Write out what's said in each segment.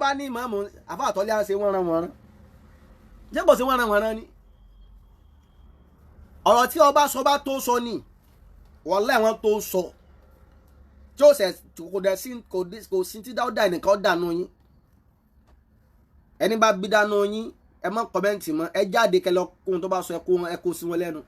bá ní ìmáàmù àfáà tọ́lé à ń ṣe wọ́n ran wọ́n ran, ṣé kò sí wọ́n ran wọ́n ran ni? Ọ̀rọ̀ tí ọba sọ bá tó sọ ni, wàláhì wọn tó sọ tí ó sẹ kò dẹ̀ sí kò sí tí dáwọ́dà ẹnìkan dànù yín. Ẹni bá bí dànù yín, ẹ má kọ́mẹ́ǹtì mọ́, ẹ jáde kẹlẹ́ kóhun tó bá sọ, ẹ kó sí wọn lẹ́nu.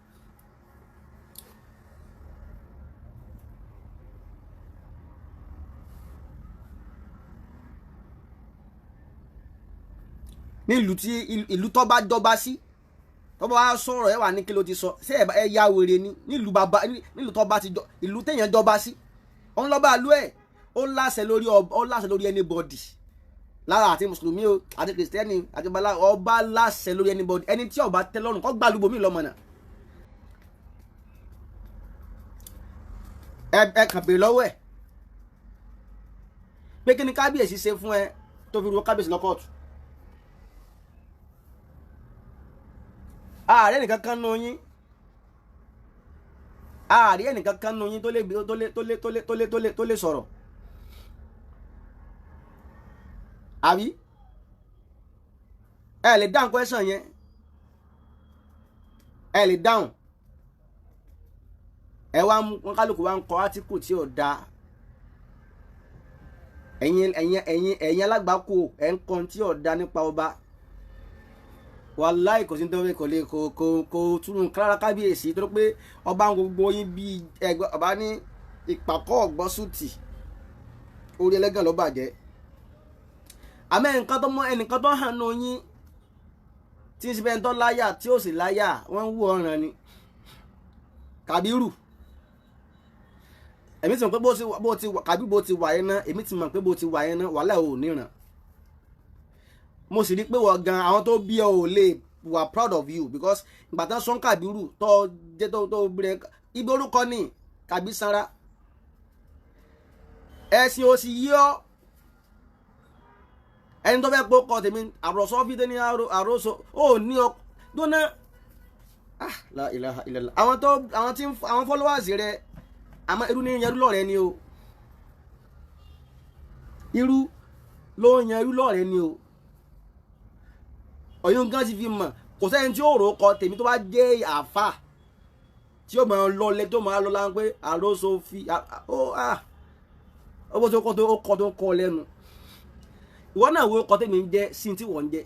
Nílùú tí ìlú tó bá jọba sí, tó bá wá sọ̀rọ̀, ẹ wà ní kí ló ti sọ, ṣé ẹ ya wèrè ni? Nílùú bàbá, nílùú tó bá ti jọ, ìlú téèyàn jọba sí, òun lọ́ba àlú ẹ̀, ó láṣẹ lórí, ó láṣẹ lórí anybody lára, àti mùsùlùmí o, àti kìrìsìtẹ́nì, àti bala. Ọba láṣẹ lórí anybody. Ẹni tí ọba tẹ́ lọ́rùn, kó gbàlúbọ mí lọ́mọ náà. Ẹ kàn pè lọ́wọ́ ẹ̀ pé kí ni kábíyèsí ṣe fún ẹ tó fi ru kábíyèsí lọ́kọ̀ọ̀tù? Ààrẹ nìkan kan nù yín, ààrẹ ẹnìkan kan nù yín tó lè tó lè tó lè tó lè tó lè tó lè tó lè sọ̀rọ̀, àbí ẹ lè dáhùn question yẹn? Ẹ lè dáhùn. Ẹ wá wọn, kálukú wa ń kọ átíkù tí ò dáa. Ẹ̀yin alágbàákò, ẹ̀ ń kọ́ tí ò dáa nípa ọba. Wàláì, kò sí ní tẹ́wọ́, kò lè kò túnú kárára kábíyèsí, torí pé ọba ń gbogbo yín bí ẹgbẹ́ ọba ní ìpàkọ́ ọ̀gbọ́sùtì, orí ẹlẹ́gàn ló bàjẹ́. Àmọ́ ẹnìkan tó mọ ẹnìkan tó hàn nù yín tí ń ṣe bẹ́ẹ̀ tó láyà tí ó sì láyà, wọ́n ń wú ọ̀ràn ni Kàbírù. Èmi ti mọ̀ pé bó ti wà, Kàbírù, bó ti wà yẹn náà, èmi ti mọ̀ pé bó ti wà yẹn náà, wàhálà ò níran. Mo sì rí pé wọ́n gan, àwọn tó bí ọ ò lè wà proud of you, because ìgbà tán sọ́n Kàbírù tó jẹ́ tó bẹ̀rẹ̀ ibi orúkọ ní Kàbí sanra, ẹ̀sìn ò sì yí ọ. Ẹni tó fẹ́ pé ó kọ tèmi àròsọ fídé ní àròsọ ó ní ọ dóná. Ah, la ilaha illallah. Àwọn tó àwọn tí àwọn followers rẹ, àmọ́ irú ní yan irú lọ́rẹ́ ni o, irú ló yan irú lọ́rẹ́ ni o. Ọ̀yún gan ti fi mọ̀, kò sẹ́ni tí ó rò ó kọ tèmi tó bá jẹ́ àáfà tí ó máa lọlé tó máa lọ láńpẹ́ àròsọ fi ó ah ó bó tó kọ́ tó kọ́ tó kọ́ lẹ́nu. Ìwọ náà wo ọkọ tèmi ń jẹ́ sí tí wọ́n ń jẹ́.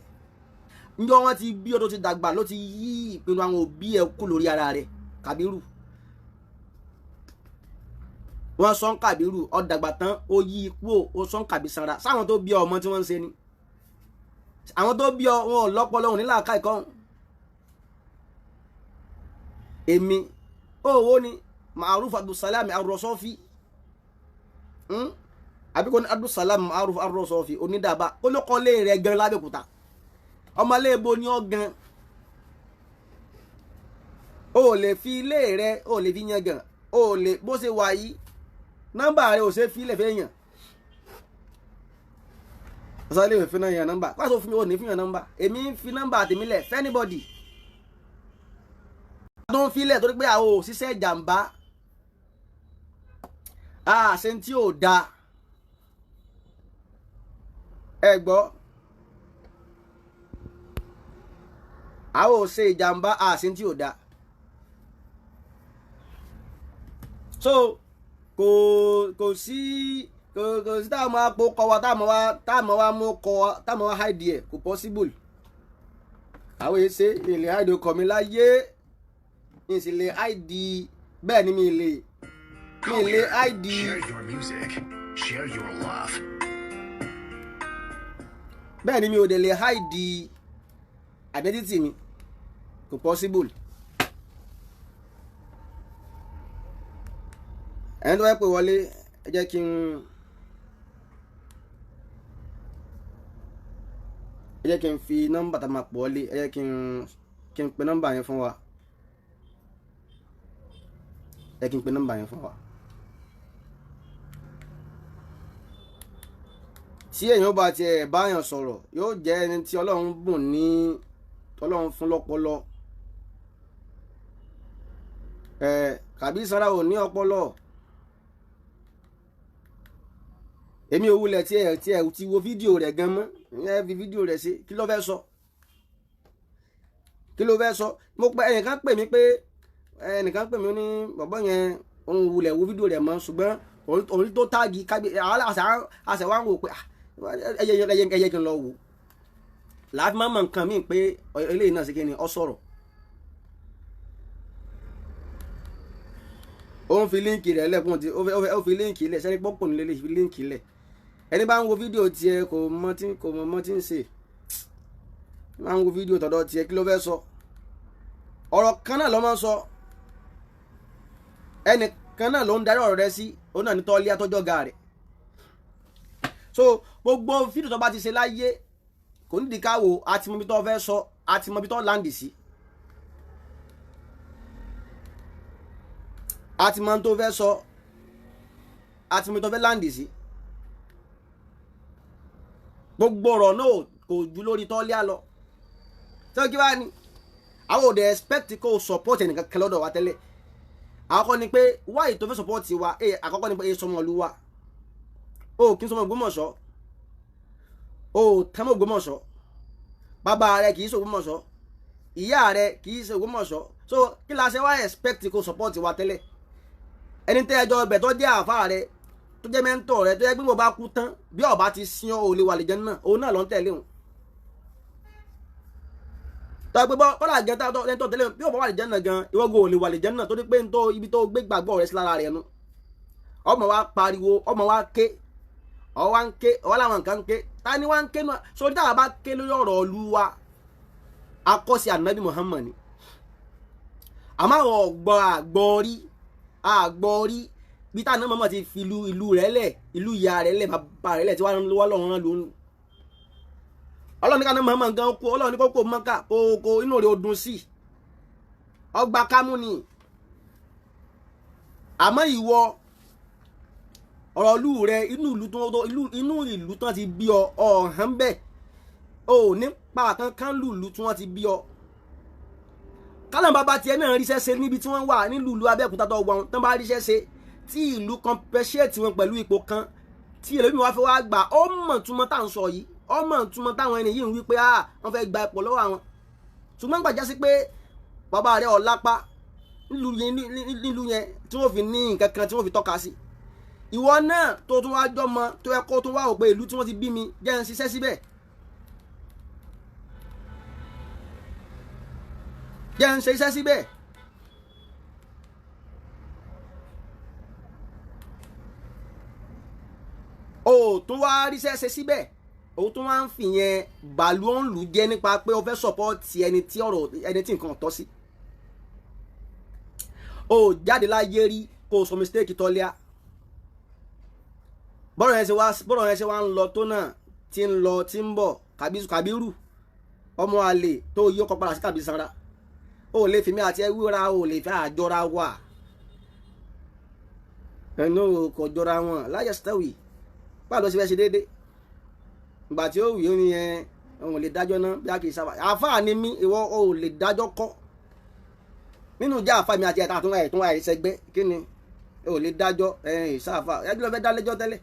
Njọ́ wọn ti bí ọ tó ti dàgbà ló ti yí ìpinnu àwọn òbí ẹ kú lórí ara rẹ. Kàbírù, wọn sọ ń Kàbírù, ọ dàgbà tán, ó yí ikú, ó sọ ń Kàbí sanra. Sáwọn tó bí ọ ọmọ tí wọ́n ń ṣe ni àwọn tó bí ọ, wọn ò lọ́pọlọ, wọn nílà ká ìkọ́. Èmi owó ni Maruf Abdulsalam Arọsọfí, àbí kò ní Abdulsalam Maruf Arọsọfí onídàbà olókọ́lé rẹ̀ gan lábẹ́òkúta, ọmọléèbo ni ọ gan. O lè fi ilé rẹ, o lè fi yan gan, o lè bó ṣe wà yìí, nọ́mbà rẹ ò ṣe fi ilẹ̀ fẹ́ yàn. Ọ̀sán ilé ìwé fi náà yan nọ́mbà pàṣẹ òfin ò ní fi yan nọ́mbà. Èmi ń fi nọ́mbà tèmi lẹ̀ fẹ́ anybody tó ń filẹ̀, torí pé àwọn òṣìṣẹ́ ìjàmbá àṣẹ tí ò da. Ẹ gbọ́, àwọn ò ṣe ìjàmbá, àṣẹ tí ò da. So kò sí táwọn máa po kọ wa, táwọn wá mú kọ wa, táwọn wá hide ẹ, kò possible. Àwọn èyí ṣe ilé hide ọkọ mi láyé, mi sì lè hide bẹ́ẹ̀ ni mi lè hide. Share your music. Share your love. Bẹ́ẹ̀ ni mi ò dẹ̀ lè hide identity mi, kò possible. Ẹni tó fẹ́ pè wọlé, ẹ jẹ́ kí n fi nọ́mbà tá a máa pọ̀ wọlé, ẹ jẹ́ kí n pe nọ́mbà yẹn fún wa, ẹ kí n pe nọ́mbà yẹn fún wa. Tí èèyàn bá tiẹ̀ báyàn sọ̀rọ̀, yóò jẹ́ ẹni tí Ọlọ́run bùn ní, Ọlọ́run fún lọ́pọlọ. Ẹ Kàbí sanra ò ní ọpọlọ. Èmi ò wulẹ̀ tí ẹ ti wo fídíò rẹ̀ gan mọ́. Ẹ fi fídíò rẹ̀ ṣe, kí ló fẹ́ sọ? Kí ló fẹ́ sọ? Mo pẹ́ ẹnìkan pè mí pé ẹnìkan pè mí ní bọ̀bọ́ yẹn òun wulẹ̀ wo fídíò rẹ̀ mọ́, ṣùgbọ́n òun tó táàgì kábí àṣẹ wa ń wò pé ẹyẹ kí n lọ wò. Làá fi máa mọ nǹkan míì pé eléyìí náà ṣe kí ni ọ sọ̀rọ̀. Ó ń fi líǹkì rẹ̀ lẹ́kùn tí ó fi líǹkì lẹ̀ sẹ́ni pọ́pọ̀ nílé lè fi líǹkì lẹ̀. Ẹni bá ń wo fídíò tiẹ̀ kò mọ tí kò mọ mọ tí ń ṣe. Máa ń wo fídíò tọ̀dọ̀ tiẹ̀, kí ló fẹ́ sọ? Ọ̀rọ̀ kan náà ló máa ń sọ. Ẹnì kan náà ló ń darí ọ̀rọ̀ rẹ sí, òun náà ní tọ́lé àtọ́jọ́ ga rẹ̀. So gbogbo fídíò tó bá ti ṣe láyé kò ní dìka wò, àti mọ ibi tó fẹ́ sọ, àti mọ ibi tó láǹdì sí. Àti mọ tó fẹ́ sọ, àti mọ tó fẹ́ láǹdì sí. Gbogbo ọ̀rọ̀ náà kò ju lórí tọ́lé àlọ́. Ṣé kí wá ni? Àwọn ò dẹ̀ expect kó o support ẹnìkan kan lọ́dọ̀ wa tẹ́lẹ̀. Àkọ́kọ́ ni pé why tó fẹ́ support wa, àkọ́kọ́ ni pé sọmọ ìlú wa. O kì í sọmọ Ògbómọ̀ṣọ́. O tán mọ́ Ògbómọ̀ṣọ́. Bàbá rẹ kì í ṣe Ògbómọ̀ṣọ́. Ìyá rẹ kì í ṣe Ògbómọ̀ṣọ́. So kí la ṣe wá expect kó o support wa tẹ́lẹ̀? Ẹni tẹ́ ẹjọ́ ọbẹ̀ tó jẹ́ àáfàá rẹ, tó jẹ́ mẹ́ńtọ̀ rẹ, tó jẹ́ pé mo bá kú tán bí ọba ti sin ọ́ ò lè wà lè jẹun náà, òun náà ló ń tẹ̀lé òun. Tọ́ pé kọ́lá gan tó ẹni tó tẹ̀lé bí ọba wà lè jẹun náà gan, ìwọ gan ò lè wà lè jẹun náà torí pé ibi tó gbé gbàgbọ́ rẹ sí lára rẹ nu. Ọmọ wa pariwo, ọmọ wa ké, ọ wa ń ké, ọ làwọn nǹkan ń ké. Ta ni wa ń ké náà? Sórí táwa bá ké lórí ọ̀rọ̀ ìlú wa, akọ́sí Ànábì Muhammad ni. Àmọ́ àwọn ọ̀gbọ́n àgbọ̀rí àgbọ̀rí bí táwọn náà mọ̀ ti fi ìlú rẹ̀ lẹ̀, ìlú ìyá rẹ̀ lẹ̀, bàbá rẹ̀ lẹ̀ tí wọ́n lọ́wọ́ rán lóhun. Ọlọ́run ní ká náà mọ̀ gan kú, Ọlọ́run ní kó kó Mọ́kà kó kó inú rẹ̀ ó dùn sí. Ọgbà kámú ni. Àmọ́ ìwọ ọ̀rọ̀ ìlú rẹ, inú ìlú tó inú ìlú tán ti bí ọ, ọ̀hán bẹ́ẹ̀. O ò ní pa kankan lù ìlú tí wọ́n ti bí ọ. Kálọ̀ bàbá tiẹ̀ náà ríṣẹ́ ṣe níbi tí wọ́n wà nílùú ìlú Abẹ́òkúta tó wà, tán bá ríṣẹ́ ṣe tí ìlú compensate wọn pẹ̀lú ipò kan tí ẹlòmíì wá fẹ́ wá gbà, ó mọ̀ túmọ̀ tá à ń sọ yìí, ó mọ̀ túmọ̀ táwọn ẹni yìí ń wí pé wọ́n fẹ́ gba ipò lọ́wọ́ àwọn. Ṣùgbọ́n gbàjá sí pé bàbá rẹ̀ ọ̀lápá nílùú yẹn tí wọ́n fi ní nǹkan kan tí wọ́n fi tọ́ka sí. Ìwọ náà tó tún wá jọmọ tó yẹ kó tún wá wò pé ìlú tí wọ́n ti bí mi jẹ́ ń ṣiṣẹ́ síbẹ̀. Jẹ́ ń ṣe iṣẹ́ síbẹ̀. O tún wá ríṣẹ́ ṣe síbẹ̀, o tún wá ń fi yẹn bàálù ọ̀hún lù jẹ́ nípa pé o fẹ́ sọ̀pọ̀tì ẹni tí ọ̀rọ̀ ẹni tí nǹkan tọ́ sí. O jáde láyé rí kó o sọ mistake tọ́lẹ́à. Bọ́rọ̀ yẹn ṣe wá ń lọ tó náà tí ń lọ tí ń bọ̀, Kàbírù ọmọ àlè tó yí ọkọ̀ padà sí Kàbí sanra. O lè fi mí àti ẹwúra, o lè fẹ́ àjọra wà. Ẹnu kò jọra wọn láyé sítẹ́wì. Báwo ló ṣe fẹ́ ṣe déédéé? Ìgbà tí ó wì ó ní yẹn, òun ò lè dájọ́ náà bí a kì í sábà. Àáfàá ni mí, ìwọ o ò lè dájọ́ kọ́. Nínú ìjà àáfàá mi àti ẹ̀ta àtúnwá ẹ̀túnwá ẹ̀ṣẹ̀gbẹ́ kí ni? O ò lè dájọ́ ẹ̀yìn sáfà. Ẹ kí ló fẹ́ dá lẹ́jọ́ tẹ́lẹ̀?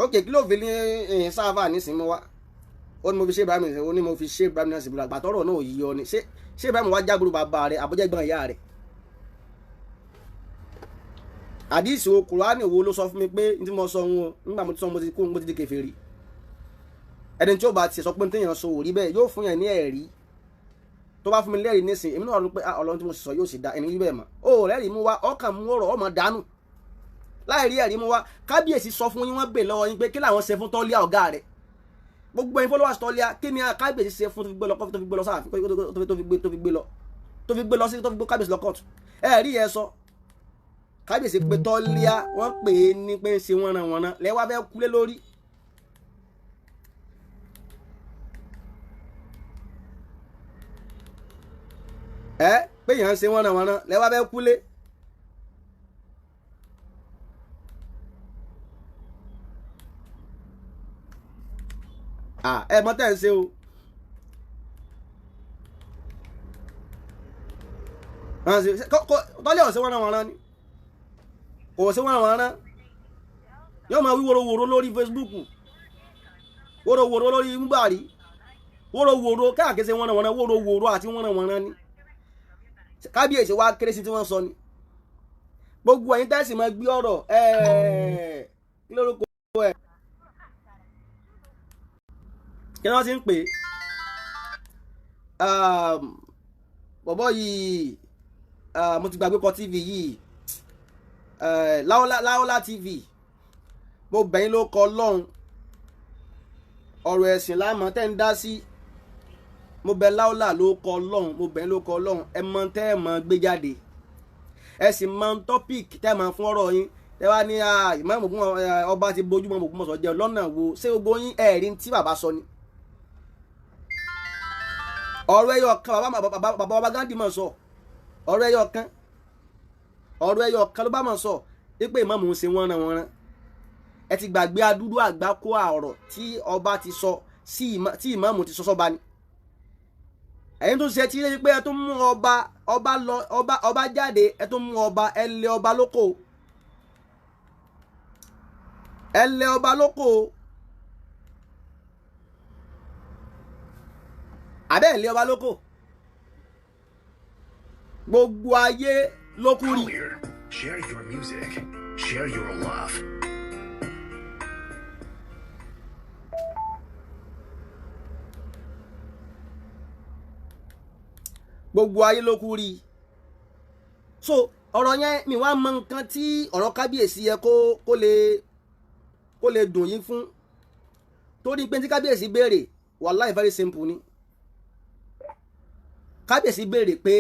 Ókè kí ló fi ní ẹ̀yìn sáfà nísìnyí wá? Ó ní mo fi ṣe Ibrahim, ó ní mo fi ṣe Ibrahim náà sí ibùdó àgbàtọ́rọ̀ náà yí ọ ni. Ṣé Ibrahim wá jágbóró bàbá rẹ̀ àbójẹ́gbọ̀n ìyá rẹ̀? Àdìsí o Kùránì wo ló sọ fún mi pé ní tí mo sọ wọn nígbà mo ti sọ mo ti kú mo ti di kèfèrí. Ẹni tí ó bá ti sọ pé téèyàn sọ òrí bẹ́ẹ̀ yóò fún yẹn ní ẹ̀rí. Tó bá fún mi lẹ́rìí nísìn, èmi náà rò pé Ọlọ́run tí mo sọ yóò sì da ẹni bẹ́ẹ̀ mọ́. O rẹ́rìí mú wá, ọkàn mú ọ̀rọ̀ ọmọ dànù. Láì rí ẹ̀rí mú wá, kábíyèsí sọ fún yín, wọ́n bè lọ́wọ́ yín pé kí làwọn ṣe fún Tọ́líà ọ̀gá rẹ̀. Gbogbo ẹ̀yin followers Tọ́líà, kí ni kábíyèsí ṣe fún tó fi gbé lọ tó fi gbé lọ sáàfin tó fi gbé lọ tó fi gbé lọ sí tó fi gbé kábíyèsí lọ kóòtù. Ẹ rí yẹn sọ. Kábíyèsí pé Tọ́líà wọ́n pè é ní pé ń ṣe wọ́nranwọ̀nran lẹ́wọ́ fẹ́ kúlé lórí. Ẹ pé yàn ń ṣe wọ́nranwọ̀nran lẹ́wọ́ fẹ́ kúlé. Ẹ mọ̀ tẹ́ ń ṣe o. Tọ́líà ò ṣe wọ́nranwọ̀nran ni, kò sí wọn àwọn ará yóò máa wí worowóró lórí Facebook. Wórówóró lórí múbàrí, wórówóró káàkiri ṣe wọ́nranwọ́nran, wórówóró àti wọ́nranwọ́nran ni. Kábíyèsí wa kéré sí tí wọ́n sọ ni. Gbogbo ẹ̀yin tẹ́sí máa gbé ọ̀rọ̀ kí lórúkọ ẹ̀ kí wọ́n ti ń pè bọ̀bọ̀ yìí, mo ti gbàgbé kọ TV yìí, Láọ́lá TV. Mo bẹ̀ yín ló kọ Ọlọ́run, ọ̀rọ̀ ẹ̀sìn láàmú tẹ́ ń dá sí. Mo bẹ̀ Láọ́lá ló kọ Ọlọ́run, mo bẹ̀ yín ló kọ Ọlọ́run, ẹ mọ tẹ́ ẹ mọ gbé jáde, ẹ sì mọ tọ́pìkì tẹ́ ẹ mọ fún ọ̀rọ̀ yín. Ẹ wá ní ìmáàmù ọba ti bójú mọ́ Ògbómọ̀ṣọ́ jẹ́ lọ́nà wo? Ṣé gbogbo yín ẹ̀rí tí bàbá sọ ni? Ọ̀rọ̀ ẹyọ kan bàbá ọba Gandhi mọ̀ sọ, ọ̀rọ̀ ẹyọ kan, ọ̀rọ̀ ẹyọ kan ló bá mọ̀ sọ wípé ìmáàmù ń ṣe wọ́nranwọ́nran. Ẹ ti gbàgbé adúdú àgbákò ọ̀rọ̀ tí ọba ti sọ tí ìmáàmù ti sọ sọ́ba ni. Ẹ̀yin tó ṣe tí ẹ pé ẹ tó mú ọba, ọba lọ, ọba jáde, ẹ tó mú ọba, ẹ lé ọba lóko, ẹ lé ọba lóko, àbẹ́ ẹ lé ọba lóko, gbogbo ayé ló kú rí. Share your music, share your love. Gbogbo ayé ló kú rí. So ọ̀rọ̀ yẹn mi wá mọ nǹkan tí ọ̀rọ̀ kábíyèsí yẹ kó lè dùn yín fún, torí pé tí kábíyèsí béèrè wàláì very simple ni. Kábíyèsí béèrè pé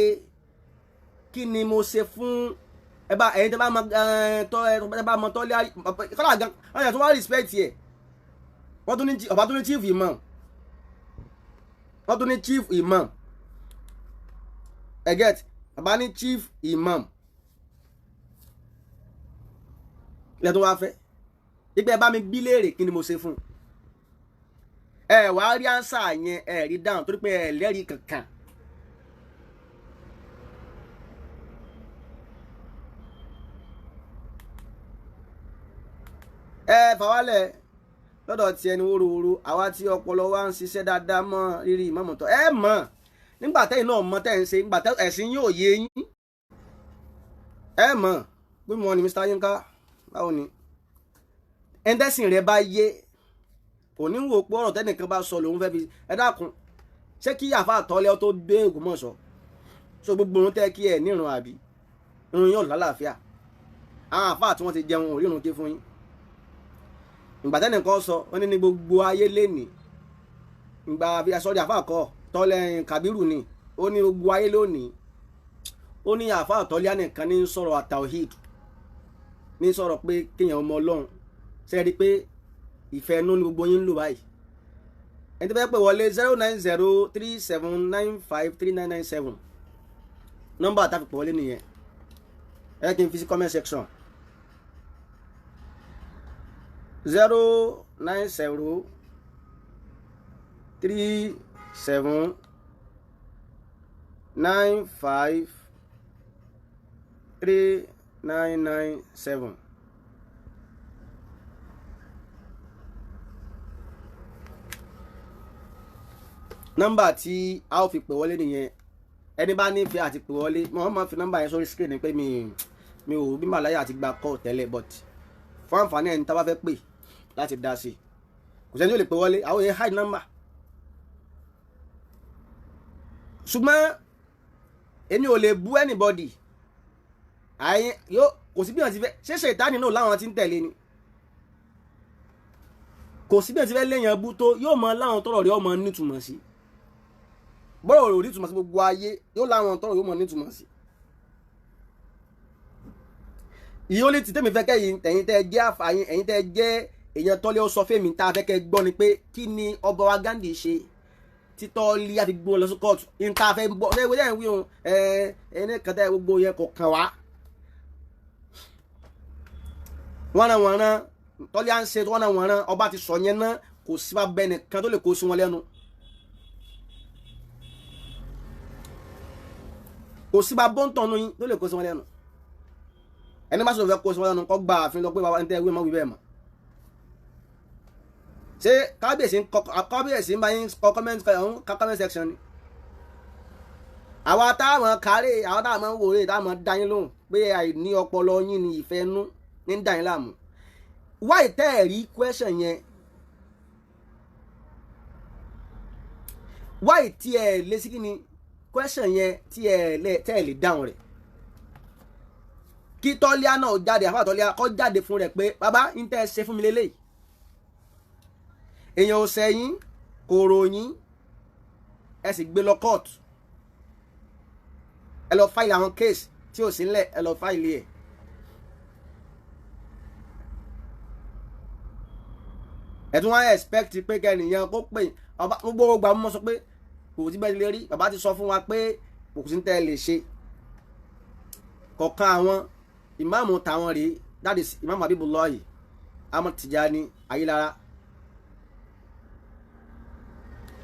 kí ni mo ṣe fún ẹ bá ẹ̀yin tẹ́ bá mọ tọ́ ẹ bá mọ tọ́lé kọ́lá gan ọ̀yàn tó wá respect yẹ. Wọ́n tún ní ọba tún ní chief imam, wọ́n tún ní chief imam, ẹ get, bàbá ní chief imam lẹ́tọ́ wá fẹ́ ìgbẹ́ bá mi bí léèrè kí ni mo ṣe fún ẹ. Wàá rí ánsà yẹn, ẹ rí dáhùn torí pé ẹ lẹ́rìí kankan. Ẹ fàwálẹ̀ lọ́dọ̀ tí ẹni wóróworó, àwa tí ọpọlọ wa ń ṣiṣẹ́ dáadáa mọ́ rírì ìmọ̀mọ̀tọ́ ẹ mọ̀ nígbà tẹ́yìn náà mọ̀ tẹ́ ń ṣe, nígbà tẹ́ ẹ̀sìn yóò yé yín ẹ mọ̀. Good morning Mr. Yinka, báwo ni? Ẹ̀ńtẹ́sìn rẹ bá yé kò ní wò pé ọ̀rọ̀ tẹ́nìkan bá sọ lòun fẹ́ fi ẹ dákun. Ṣé kí àfa àtọ́lẹ́ tó dé Ògbómọ̀ṣọ́ so gbogbo òun tẹ́ kí ẹ nírun àbí irun yóò lálàáfíà? Àwọn àfa tí wọ́n ti jẹun ò rírun ké fún yín. Ìgbà tẹ́nìkan sọ wọ́n ní gbogbo ayé lénìí, ìgbà sọ́rí àfa kọ́ tọ́lẹ̀ Kàbírù ni, ó ní gbogbo ayé lónìí, ó ní àfa àtọ́lẹ́ nìkan ní sọ̀rọ̀ àtàwíìd, ní sọ̀rọ̀ pé kéèyàn ọmọ Ọlọ́run. Ṣe é rí i pé ìfẹ́ inú ni gbogbo yín ń lò báyìí? Ẹni tó fẹ́ pè wọlé 09037953997, nọ́mbà tá a fi pè wọlé nìyẹn. Ẹ kí n fi sí comment section. 09037953997. Nọ́mbà tí a ó fi pè wọlé nìyẹn. Ẹni bá nífẹ̀ẹ́ àti pè wọlé, mo máa fi nọ́mbà yẹn sórí screen ni pé mi ò bí màláyà àti gba call tẹ́lẹ̀, but fún àǹfààní ẹni tá a bá fẹ́ pè láti dá sí i, kò sẹ́ni tó lè pè wọlé, àwọn èèyàn hide number. Ṣùgbọ́n èmi ò lè bú anybody. Àyìn yóò kò sí bí wọ́n ti fẹ́ ṣé ṣètánì náà láwọn ti ń tẹ̀lé ni, kò sí bí wọ́n ti fẹ́ léèyàn bú tó yóò mọ láwọn tọrọ rí ọmọ nítumọ̀ sí, bọ́rọ̀ rò nítumọ̀ sí gbogbo ayé, yóò láwọn tọrọ yóò mọ nítumọ̀ sí. Ìyó lè ti tẹ́mi fẹ́ kẹ́yìn ẹ̀yin tẹ́ jẹ́ àfààyàn, ẹ̀yin tẹ́ jẹ́ èèyàn tọ́lé ó sọ fẹ́mi tá a fẹ́ kẹ́ gbọ́ ni pé kí ni ọba wa Gandhi ṣe títọ́ lé àfi gbó lọ sí kóòtù ní tá a fẹ́ gbọ́ ṣé ìwé wí òun ẹ ẹni kan tẹ́ gbogbo yẹn kò kàn wá. Wọ́nranwọ̀nran tọ́lé à ń ṣe wọ́nranwọ̀nran ọba ti sọ yẹn náà, kò sí bá bẹ́ẹ̀ nìkan tó lè kó sí wọn lẹ́nu. Kò sí bá bọ́ńtọ̀nù yín tó lè kó sí wọn lẹ́nu. Ẹni bá sọ̀rọ̀ fẹ́ kó sí wọn lẹ́nu kó gba ààfin lọ pé bàbá ẹni tẹ́ wí mọ́ wí bẹ́ẹ̀ mọ́. Ṣé kábíyèsí ń bá yín kọ comment section ni? Àwa táwọn kárẹ̀, àwọn táwọn máa ń wòrè, táwọn máa dá yín lóhùn pé àìní ọpọlọ yín ni ìfẹ́ nú ní dá yín láàmú. Why tẹ́ ẹ̀ rí question yẹn? Why tí ẹ lè sí kí ni question yẹn tí ẹ lè tẹ́ ẹ lè dáhùn rẹ̀? Kí Tọ́líà náà jáde, àfáà Tọ́líà kọ́ jáde fún rẹ̀ pé bàbá ń tẹ́ ẹ ṣe fún mi lélẹ́yìí. Èèyàn ò sẹ́yìn, kò ròyìn, ẹ sì gbé lọ court. Ẹ lọ fáìlì àwọn case tí ò sí nílẹ̀, ẹ lọ fáìlì ẹ̀. Ẹ tún wá expect pé kẹ́nìyàn kó pè gbogbo ọgbà mọ́ sọ pé kò sí bẹ́ẹ̀ lè rí. Bàbá ti sọ fún wa pé kò sí tẹ́ ẹ lè ṣe. Kọ̀ọ̀kan àwọn ìmáàmù táwọn rèé, that is ìmáàmù Habibullahi Ahmad Tijani Ayilara.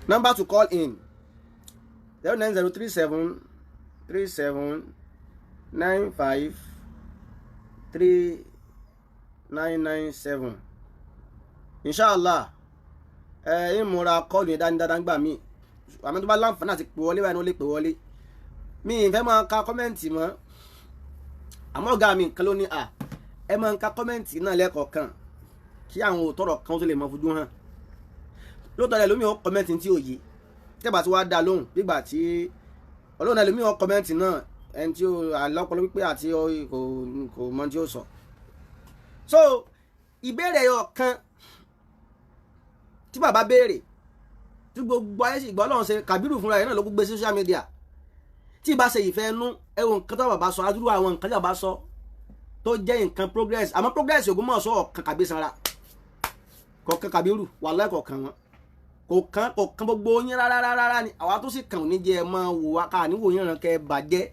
Number to call in 09037 37 95 3997. Inshallah, ẹ ń múra kọ́ọ̀lù yẹn dání dáadáa ń gbà mí. Àmọ́ tó bá láǹfààní àti pè wọlé báyìí ni ó lè pè wọlé. Mi ì fẹ́ máa ka kọ́mẹ́ǹtì mọ́. Àmọ́ ọ̀gá mi nǹkan ló ní à ẹ máa ń ka kọ́mẹ́ǹtì náà lẹ́ẹ̀kọ̀ọ̀kan kí àwọn òtọ́rọ̀ kan tó lè mọ fojú hàn. Lóòótọ́ rẹ̀ lómi ò kọ́mẹ́ǹtì tí ò yé. Tẹ́bà tí wàá dá lóhùn nígbà tí ọlọ́run ẹlòmíì ò kọ́mẹ́ǹtì náà ẹni tí ó àlọ́pọ̀lọ́ pípé àti kò mọ tí ó sọ. So ìbéèrè ọ̀kan tí bàbá béèrè tí gbogbo ayé sì gbọ́ Ọlọ́run ṣe Kàbírù fúnra ẹ̀ náà ló gbé social media. Tí ìbá ṣe ìfẹ́ nú ẹ̀wọ̀n nǹkan tó bàbá sọ adúrú àwọn nǹkan tí bàbá sọ tó jẹ́ nǹkan progress. Àmọ́ progress Ògbómọ̀ṣọ́ ọ̀kan Kàbí sanra kọ̀ọ̀kan Kàbírù wàláhì kọ̀ọ̀kan wọn kò kan gbogbo yín rárá rárá ni. Àwa tó sì kàn ní jẹ́ ẹ máa wò wá ká níwò yín ràn kẹ́ bàjẹ́.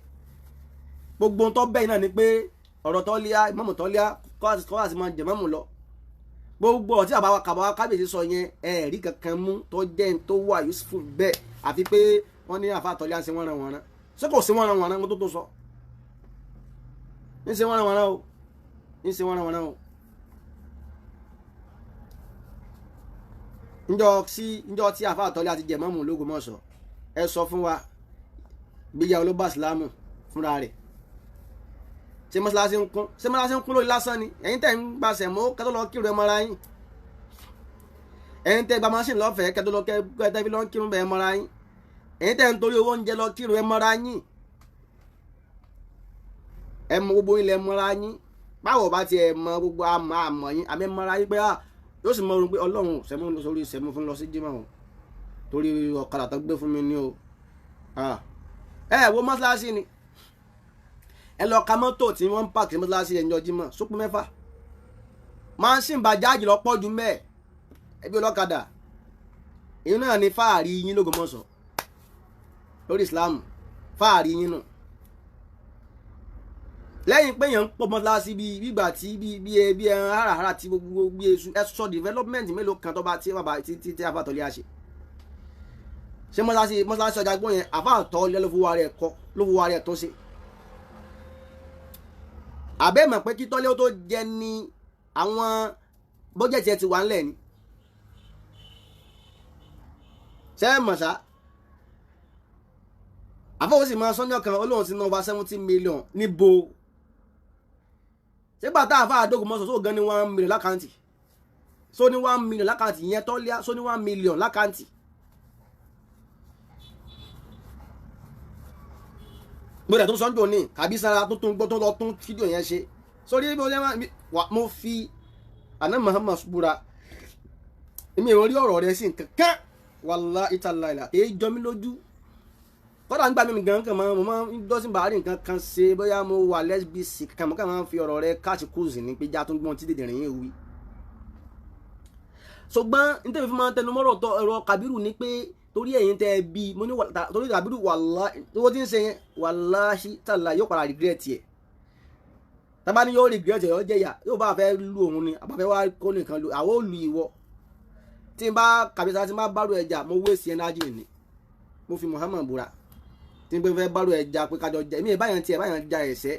Gbogbo tó bẹ́ẹ̀ náà ni pé ọ̀rọ̀ Tọ́líà ìmáàmù Tọ́líà kọ́ àti máa jẹ̀ mọ́mù lọ. Gbogbo ọtí àbáwá kàbáwá kábíyèsí sọ yẹn ẹ̀ẹ́rí kankan mú tó jẹ́ ní tó wà useful bẹ́ẹ̀ àfi pé wọ́n ní àfa Tọ́líà ń ṣe wọ́n ran wọ́n ran. Ṣé kò sí wọ́n ran wọ́n ran kó tó sọ? Ń ṣe wọ́n ran wọ́n ran o, ń ṣe wọ́n ran wọ́n ran o. Njọ́ tí àfa Tọ́líà ti jẹ̀ mọ́mù l'Ógbómọ̀ṣọ́ ẹ sọ fún wa gbéyàwó ló bá ìsìlámù fúnra rẹ̀. Ṣé mọ́ṣáláṣí ń kún? Ṣé mọ́ṣáláṣí ń kún lórí lásán ni? Ẹ̀yin tẹ̀ ń gbaṣẹ̀ mọ́ kẹ́tọ́ lọ kírun ẹ mọ́ra yín. Ẹ̀yin tẹ̀ gba machine lọ́fẹ̀ẹ́ kẹ́tọ́ lọ kẹ́tọ́ fi lọ kírun bẹ́ẹ̀ mọ́ra yín. Ẹ̀yin tẹ̀ ń torí owó oúnjẹ lọ kírun ẹ mọ́ra yín. Ẹ mọ gbogbo ilẹ̀ mọ́ra yín. Báwo bá tiẹ̀ mọ gbogbo àmọ́ àmọ́ yín àmẹ́ mọ́ra yín pé yóò sì mọ orun pé Ọlọ́run sẹ́mu sórí sẹ́mu fún lọ sí jímọ̀ o torí ọ̀kadà tó gbé fún mi ní o. Ẹ wo mọ́ṣáláṣí ni ẹ lọ ka mọ́tò tí wọ́n ń pààkì mọ́ṣáláṣí ẹ̀yìn ọjímọ̀ sópin mẹ́fà máṣíìn bàjáàjì lọ pọ̀jù mẹ́ẹ̀ ẹbí ọlọ́kadà èyí náà ni fáàrí yín l'Ógbómọ̀ṣọ́ lórí Islam fáàrí yín nù. Lẹ́yìn pé èèyàn ń pọ̀ mọ́ṣáláṣí bíi gbígbà tí bíi ẹran háràhárà tí gbogbo bí eṣu ẹ sọ development mélòó kan tó bá tí bàbá tí tí àfáà Tọ́líà ṣe. Ṣé mọ́ṣáláṣí ọjà gbọ́n yẹn àfáà Tọ́líà ló fowó ara ẹ̀ kọ́ ló fowó ara ẹ̀ tó ṣe. Àbẹ́ mọ̀ pé kí Tọ́líà tó jẹ ní àwọn bọ́jẹ̀tì ẹ ti wà ńlẹ̀ ni. Ṣé ẹ mọ̀ ṣá? Àfọwọ́sì máa sọ́njọ́ kan olóhùn ti ná over 70 million níbo. Ṣé gbà tá àfáà d'Ógbómọ̀ṣọ́ sóò gan ní 1 million lákàntì? Só ní 1 million lákàntì ìyẹn Tọ́líà só ní 1 million lákàntì. Gbọ́dọ̀ tó sọ́njọ́ ní Kàbí sanra tó tún gbọ́ tó lọ tún fídíò yẹn ṣe. Sórí bí mo fi àná Muhammad búra èmi ò rí ọ̀rọ̀ rẹ sí nǹkan kan wàláhì tàláhì èyí jọ mí lójú. Kọ́dà nígbà mímu gan kan mo máa ń dọ́sìn bàárì nǹkan kan ṣe bóyá mo wà lẹ́sbíìsì kan mo kàn máa ń fi ọ̀rọ̀ rẹ káàtì kúùsì ní pé já tó ń gbọ́n tí dèdèrè yín wí. Ṣùgbọ́n nítorí fi máa ń tẹnu mọ́rọ̀ tọ ẹ̀rọ Kàbírù ni pé torí ẹ̀yin tẹ́ ẹ bí mo ní torí Kàbírù wàláhì owó tí ń ṣe yẹn wàláhì tàláhì yóò padà regret ẹ̀. Tábà ní yóò regret ẹ̀ yóò jẹ̀yà yóò bá fẹ́ lu òun ni àbá fẹ́ wá kó nìkan lu àwọn ò lu ìwọ. Tí n bá Kàbísà tí n bá bárò ẹja mo waste energy ni mo fi Muhammad búra. Tí n bá fẹ́ bárò ẹja pé kájọ jẹ èmi ìbáyàn tiẹ̀ báyàn ja ẹ̀sẹ̀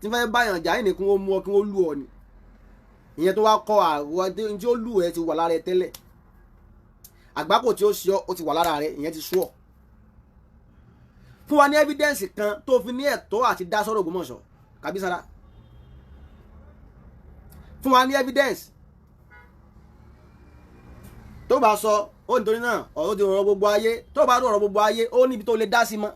tí n fẹ́ báyàn jà ẹnì kí wọ́n mú ọ kí wọ́n lù ọ ni. Ìyẹn tó wá kọ́ àwọn tí ó lù ẹ ti wà lára ẹ tẹ́lẹ̀. Àgbákò tí ó ṣe ọ́ ó ti wà lára rẹ, ìyẹn ti sú ọ. Fún wa ní evidence kan tó fi ní ẹ̀tọ́ àti dá sọ́rọ̀ Ògbómọ̀ṣọ́ Kàbísára. Fún wa ní evidence tó bá sọ ó nítorí náà ọ̀rọ̀ ti rọrọ̀ gbogbo ayé. Tó bá rọrọ̀ gbogbo ayé ó níbi tó lè dá sí mọ́.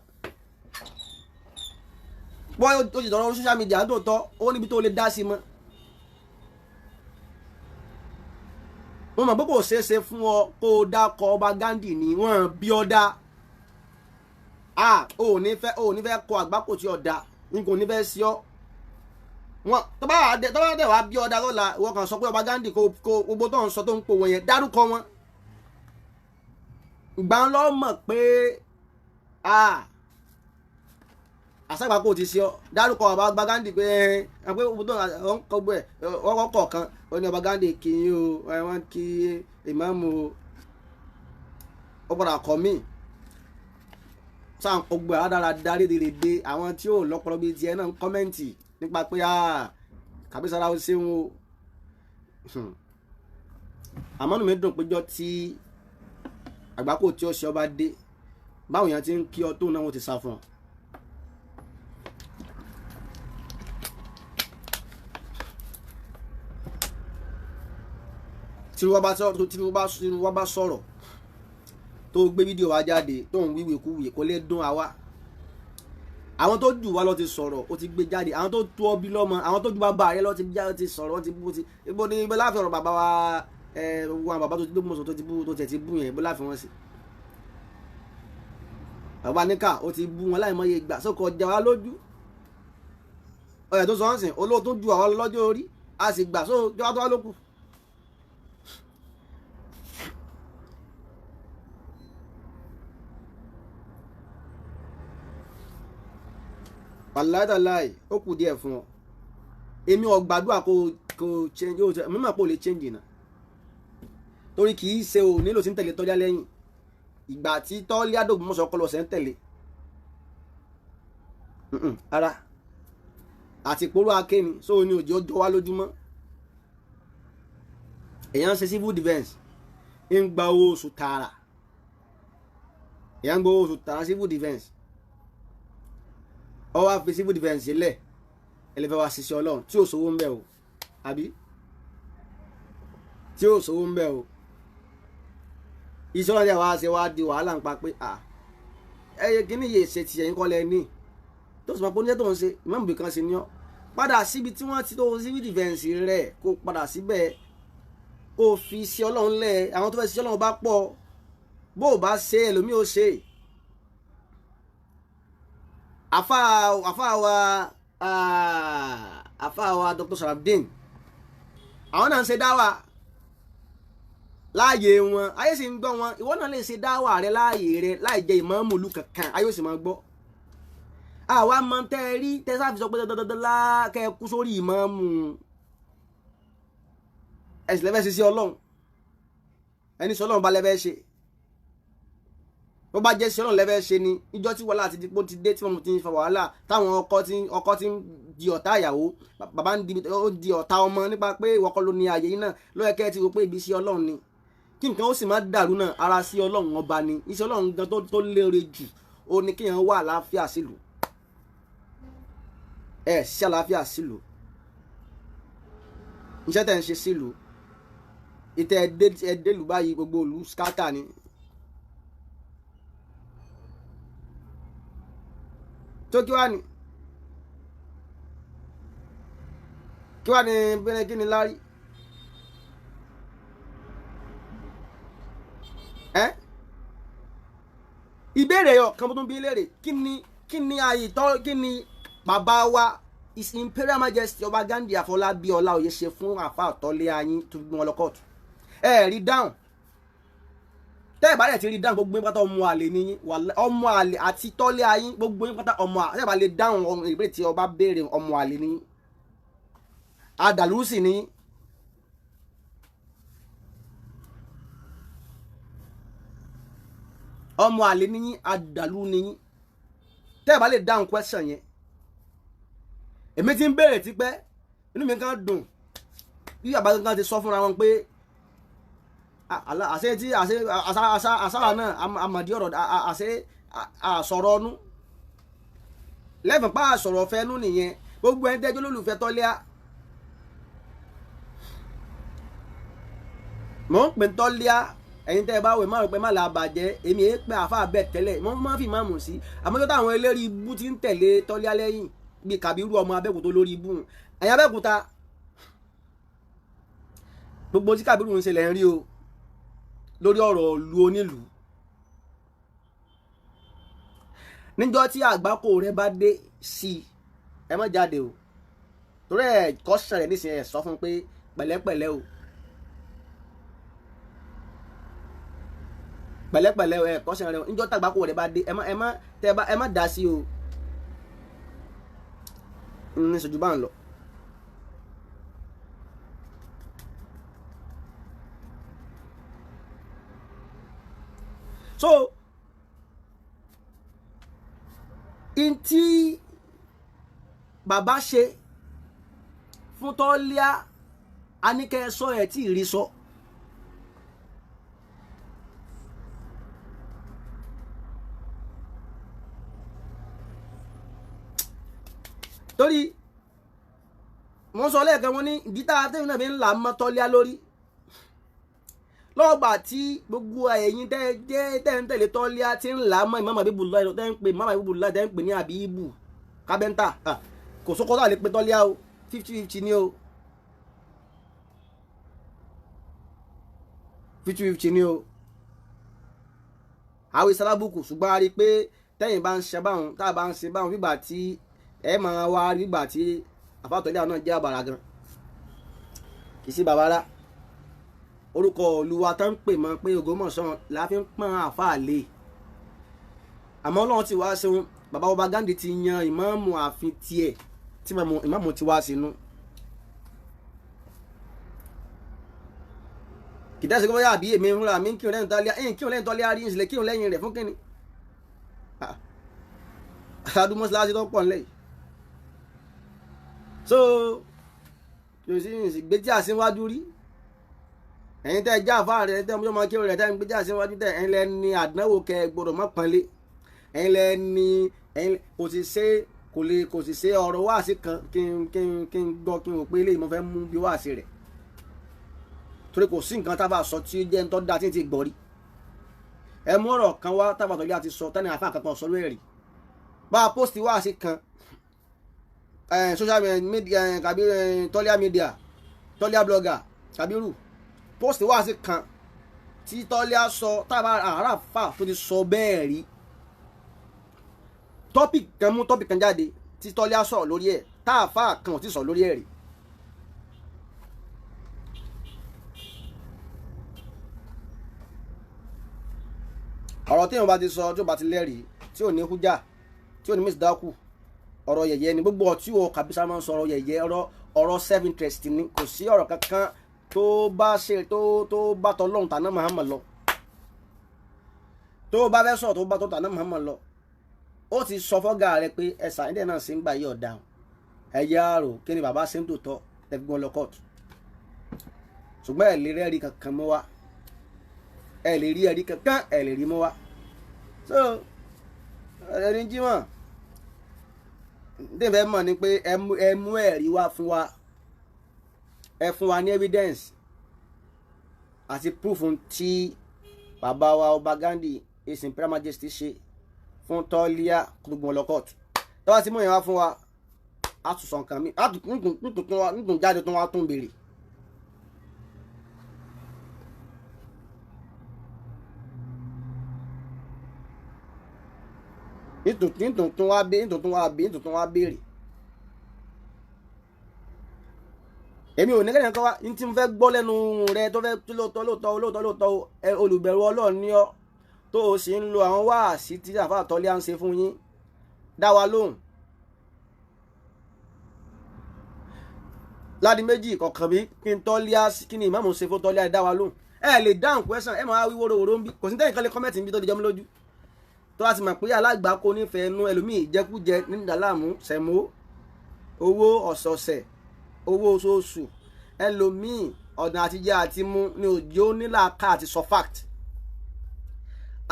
Wọ́n ó ti dọ̀rọ̀ social media tó tọ́, ó níbi tó lè dá sí mọ́. Mo mọ̀ pé kò ṣeé ṣe fún ọ kó o dákọ ọba Gandhi ni wọ́n bí ọ dá. Ò ní fẹ́ kọ àgbákò tí ọ da, n kò ní fẹ́ sí ọ. Wọn tó bá dẹ̀ wá bí ọ dá lọ́la, ìwọ kàn sọ pé ọba Gandhi kò gbogbo tó ń sọ tó ń pò wọ̀nyẹn dárúkọ wọn. Ìgbà ń lọ mọ̀ pé àṣàgbàkò ti ṣe ọ, dárúkọ ọba Gandhi pé ẹ pé gbogbo tó ń kọ gbẹ ọkọ kọ̀ọ̀kan ó ní ọba Gandhi kì í o, wọ́n kí ìmáàmù o, ó padà kọ́ míì sáà ń kọgbẹ́ aládàáda rédèrèdè. Àwọn tí ò lọ́pọlọ bíi tiẹ̀ náà ń kọ́mẹ́ǹtì nípa pé Kàbísára ó ṣeun o. Àmọ́ inú mi dùn péjọ tí àgbákò tí ó ṣe ọba dé, báwọn èèyàn ti ń kí ọ tó náà wọ́n ti sá fún ọ. Tí wọ́n bá sọ̀rọ̀ tó gbé fídíò wa jáde tó ń wíwèé kúwèé kò lè dún àwa. Àwọn tó jù wá lọ ti sọ̀rọ̀, ó ti gbé jáde. Àwọn tó tó ọ bí lọ́mọ, àwọn tó ju bàbá rẹ lọ ti já ti sọ̀rọ̀, wọ́n ti bú ti ibo ni ibo láfi ọ̀rọ̀ bàbá wa wọn bàbá tó ti dógbòmọ̀sọ̀ tó ti bú tó tẹ̀ ti bú yẹn, ibo láfi wọn sí. Bàbá níkà ó ti bú wọn láìmọye ìgbà sókò ọjà wa lójú. Ọyà tó sọ ọ́n sìn olóòtú ju àwọn lọ́jọ́ orí, a sì gbà só jọba tó wá lókù. Wàláìtàláì ó kù díẹ̀ fún ọ. Èmi ò gbàdúrà kó change, ó mímọ̀ pé ó lè change náà, torí kì í ṣe ò nílò tí ń tẹ̀lé Tọ́lá lẹ́yìn. Ìgbà tí Tọ́lá d'Ògbómọ̀ṣọ́ kọ́ lọ ṣe ń tẹ̀lé ara àti ìpòrò akéni sóò ní òjò jọ wá lójúmọ́. Èèyàn ń ṣe civil defence, ń gba owó oṣù tààrà, èèyàn ń gba owó oṣù tààrà civil defence. Ọ wá fi civil defence sílẹ̀, ẹlẹ́fẹ́ wa ṣiṣẹ́ Ọlọ́run tí ò sówó ń bẹ̀ o, àbí tí ò sówó ń bẹ̀ o. Iṣẹ́ Ọlọ́run wá ṣe wá di wàhálà ń pa pé ẹyẹ kìíní yìí ṣe tiẹ̀ ń kọ́lẹ̀ ní tó sì máa pọ́n níṣẹ́ tó ń ṣe ìmọ̀mù bí kan ṣe ní ọ́. Padà síbi tí wọ́n ti tó civil defence rẹ̀, kó padà síbẹ̀, kó fi ṣe Ọlọ́run lẹ̀. Àwọn tó fẹ́ ṣiṣẹ́ Ọlọ́run bá pọ̀, bó o bá ṣe ẹlòmíì ó ṣe. Àfáà wa Dr. Sharafdin, àwọn náà ń ṣe dáwà láàyè wọn, ayé sì ń gbọ́ wọn. Ìwọ náà lè ṣe dáwà rẹ láàyè rẹ láì jẹ ìmáàmù ìlú kankan, ayé ó sì máa gbọ́. Àwa mọ tẹ́ ẹ rí tẹ́ sáà fi sọ pé dandandandan kẹ́ ẹ kú sórí ìmáàmù, ẹ sì lẹ́fẹ̀ẹ́ ṣe sí Ọlọ́run. Ẹni sọ Ọlọ́run bá lẹ́fẹ̀ẹ́ ṣe, bó bá jẹ́ sí Ọlọ́run lẹ́fẹ̀ẹ́ ṣe ni ìjọ tí wàhálà àti dípò ti dé tí wọ́n ti ń fa wàhálà, táwọn ọkọ ti ń di ọ̀tá ìyàwó, bàbá ń di ọ̀tá ọmọ nípa pé ìwọ kọ́ ló ní ààyè yìí náà, ló yẹ kẹ́ ẹ ti rò pé ibi sí Ọlọ́run ni. Kí nǹkan ó sì má dàrú náà, ara sí Ọlọ́run ọba ni. Iṣẹ́ Ọlọ́run gan tó lére jù ó ní kéèyàn wà àlàáfíà sílùú. Ẹ ṣe àlàáfíà sílùú, iṣẹ́ tẹ̀ ń ṣe sílùú, ìtẹ̀ ẹ̀dẹ́lù báyìí gbogbo ìlú skátà ni. Tó kí wá ní bẹ́rẹ̀ kí ni lárí ẹ́ ìbéèrè yọ kan tó ń bí léèrè, kí ni àyètọ́, kí ni bàbá wa His Imperial Majesty Ọba Gandhi Àfọlábí Ọláoyè ṣe fún àfa Àtọ́lé Ayín tó gbé wọn lọ kóòtù? Ẹ rí dáhùn. Tẹ́ ẹ̀ bá dẹ̀ ti rí dáhùn, gbogbo yín pátá ọmọ àlè ni yín, ọmọ àlè àti Tọ́lé Ayín, gbogbo yín pátá ọmọ àlè. Tẹ́ ẹ̀ bá lè dáhùn ìbéèrè tí ọba béèrè, ọmọ àlè ni yín, adàlúsì ni yín. Ọmọ àlè ni yín, adàlú ni yín. Tẹ́ ẹ̀ bá lè dáhùn question yẹn, èmi ti ń béèrè tipẹ́, inú mi kàn dùn bí bàbá kankan ti sọ fúnra wọn pé Àṣẹ tí àṣẹ àṣàwà náà àmọ̀dí ọ̀rọ̀ àṣẹ àsọ̀rọ̀ ọnú lẹ́fọ̀n pa àsọ̀rọ̀ fẹ́nu nìyẹn. Gbogbo ẹni tẹ́jọ́ lólùfẹ́ Tọ́líà, mò ń pè Tọ́líà, ẹ̀yin tẹ́ ẹ bá wẹ̀ má rò pé má là bàjẹ́, èmi èé pé àfa bẹ́ẹ̀ tẹ́lẹ̀, mo máa fi máàmù sí. Àmọ́ tó táwọn eléré ibú ti ń tẹ̀lé Tọ́líà lẹ́yìn bíi Kàbírù ọmọ Abẹ́òkúta lórí ibú, ẹ̀yin Abẹ́òkúta gbogbo tí Kàbírù ń ṣe lẹ́ ń rí o lórí ọ̀rọ̀ ìlú onílùú. Níjọ́ tí àgbákò rẹ bá dé sí i, ẹ má jáde o, torí ẹ kọ́sàn rẹ nísìnyí, ẹ sọ fún un pé pẹ̀lẹ́pẹ̀lẹ́ o, pẹ̀lẹ́pẹ̀lẹ́ o, ẹ kọ́sàn rẹ o. Níjọ́ tí àgbákò rẹ bá dé, ẹ má dá sí o, ní sojú bá ń lọ. So ntí bàbá ṣe fún Tọ́líà aníkẹ́ sọ ẹ̀ tí ì rí sọ. Torí wọ́n sọ lẹ́ẹ̀kan, wọ́n ní ìdí tá a tẹ́yìn náà fi ń là mọ́ Tọ́líà lórí lọ́gbà tí gbogbo ẹ̀yin tẹ́ jẹ́ tẹ́ ń tẹ̀lé Tọ́líà tí ń là mọ́ Imam Habibullah tẹ́ ń pè Imam Habibullah tẹ́ ń pè ní Habibu kábẹ́ńtà, kò sókó tó àlè pé Tọ́líà o, 50-50 ni o, 50-50 ni o. Àwọn ìsalábùkù, ṣùgbọ́n a rí i pé tẹ́yìn bá ń ṣe báwọn, tá a bá ń ṣe báwọn, gbígbà tí ẹ máa wá gbígbà tí àfa Tọ́líà náà jẹ́ àbàrà gan, kì í sí bàbá rà. Orúkọ Olúwa tó ń pè mọ́ pé Ògbómọ̀ṣọ́ la fi ń pọ́n àáfàá lé. Àmọ́ Ọlọ́run ti wá ṣeun, bàbá ọba Gandhi ti yan ìmáàmù ààfin tiẹ̀ tí ìmáàmù ti wá sínú. Kìtẹ́sí kó bóyá àbí èmi fúnra mi ń kírun lẹ́yìn Tọ́líà, ń kírun lẹ́yìn Tọ́líà rí, ń sì lè kírun lẹ́yìn rẹ̀ fún kínní. Adúmọ̀síláṣí tó pọ̀ nílẹ̀ yìí. So kò sí ìgbésí àṣewájú rí. Ẹ̀yin tẹ́ já àfa rẹ̀ tẹ́ ọmọ kí rẹ̀ tẹ́ ń gbéjà síwájú tẹ́ ẹ̀yin lẹ ní àdánwò kẹ gbọ́dọ̀ mọ́ pọ́nlé, ẹ̀yin lẹ ní ẹ̀yin kò sì ṣe kò lè kò sì ṣe ọ̀rọ̀ wáàsí kan kí n kí n kí n gbọ́ kí n rò pé eléyìí mo fẹ́ mú bí wáàsí rẹ̀, torí kò sí nǹkan tábà sọ tí jẹ́ ń tọ́ da tí ń ti gbọ́ rí. Ẹ mú ọ̀rọ̀ kan wá tábà tọ́jú àti sọ tẹ́ni àfa kankan sọ lórí bá a post wáàsí kan social media kàbí Tọ́líà media, Tọ́líà blogger Kàbírù post wáàsí kan tí Tọ́líà sọ tábà àràfà tó ti sọ bẹ́ẹ̀ rí, topic kan mú topic kan jáde tí Tọ́líà sọ̀rọ̀ lórí ẹ̀ táàfà kan ò ti sọ lórí ẹ̀ rí. Ọ̀rọ̀ tí èèyàn bá ti sọ tí ó bá ti lẹ́rìí tí ò ní hújà tí ò ní mísídákù, ọ̀rọ̀ yẹ̀yẹ́ ni gbogbo ọtí o kàbísà máa ń sọ ọ̀rọ̀ yẹ̀yẹ́, ọ̀rọ̀ self interest ni, kò sí ọ̀rọ̀ kankan tó bá ṣe tó bá tọlọ́run tàná Muhammad lọ, tó bá fẹ́ sọ̀rọ̀ tó bá tọ́ tàná Muhammad lọ, ó ti sọ fọ́gà rẹ pé ẹ̀sà ẹ̀dẹ̀ náà ṣe ń gbà yí ọ̀dà ẹ̀yà àrò kí ni bàbá ṣe ń tòótọ́ tẹ̀gbọ́n lọ kóòtù, ṣùgbọ́n ẹ̀ lè rẹ́ẹ̀rí kankan mọ́ wa, ẹ̀ lè rí ẹ̀rí kankan ẹ̀ lè rí mọ́ wa. So ẹni jímọ̀ dé fẹ́ mọ̀ ni pé ẹ mú ẹ̀rí wá fún wa, ẹ fún wa ní evidence àti proof tí bàbá wa ọba Gandhi His Imperial Majesty ṣe fún Tọ́líà gbogbo lọ kóòtù. Tọ́wá tí mú yẹn wá fún wa, a tún sọ nǹkan mi, a tún jáde tún wá tún béèrè. Nítòtún wá bí nítòtún wá bí nítòtún wá béèrè. Èmi ò ní kẹ́ni kan wá ní tí mo fẹ́ gbọ́ lẹ́nu rẹ tó fẹ́ lóòótọ́ lóòótọ́ lóòótọ́ lóòótọ́ olùbẹ̀rù Ọlọ́run ní ọ́ tó o sì ń lo àwọn wáàsí tí àfáà Tọ́líà ń ṣe fún yín, dá wa lóhùn. Ládi méjì kọ̀ọ̀kan bí kí n Tọ́líà kí ni ìmáàmù ṣe fún Tọ́líà, dá wa lóhùn. Ẹ lè dáhùn question, ẹ máa wí wórówóró ń bí, kò sí tẹ́yìn kan lè kọ́mẹ̀tì ń bí tó di jọmọ́ lójú. Tó bá ti mọ̀ pé alágbàákò nífẹ̀ẹ́ nú ẹlòmíì jẹkújẹ ní ìdàlámù sẹ̀mó owó ọ̀sọ̀ọ̀sẹ̀ owó oṣooṣù, ẹlòmíì Ọ̀nà àtijọ́ àti mú ní òjò nílà ká àti sọ fact.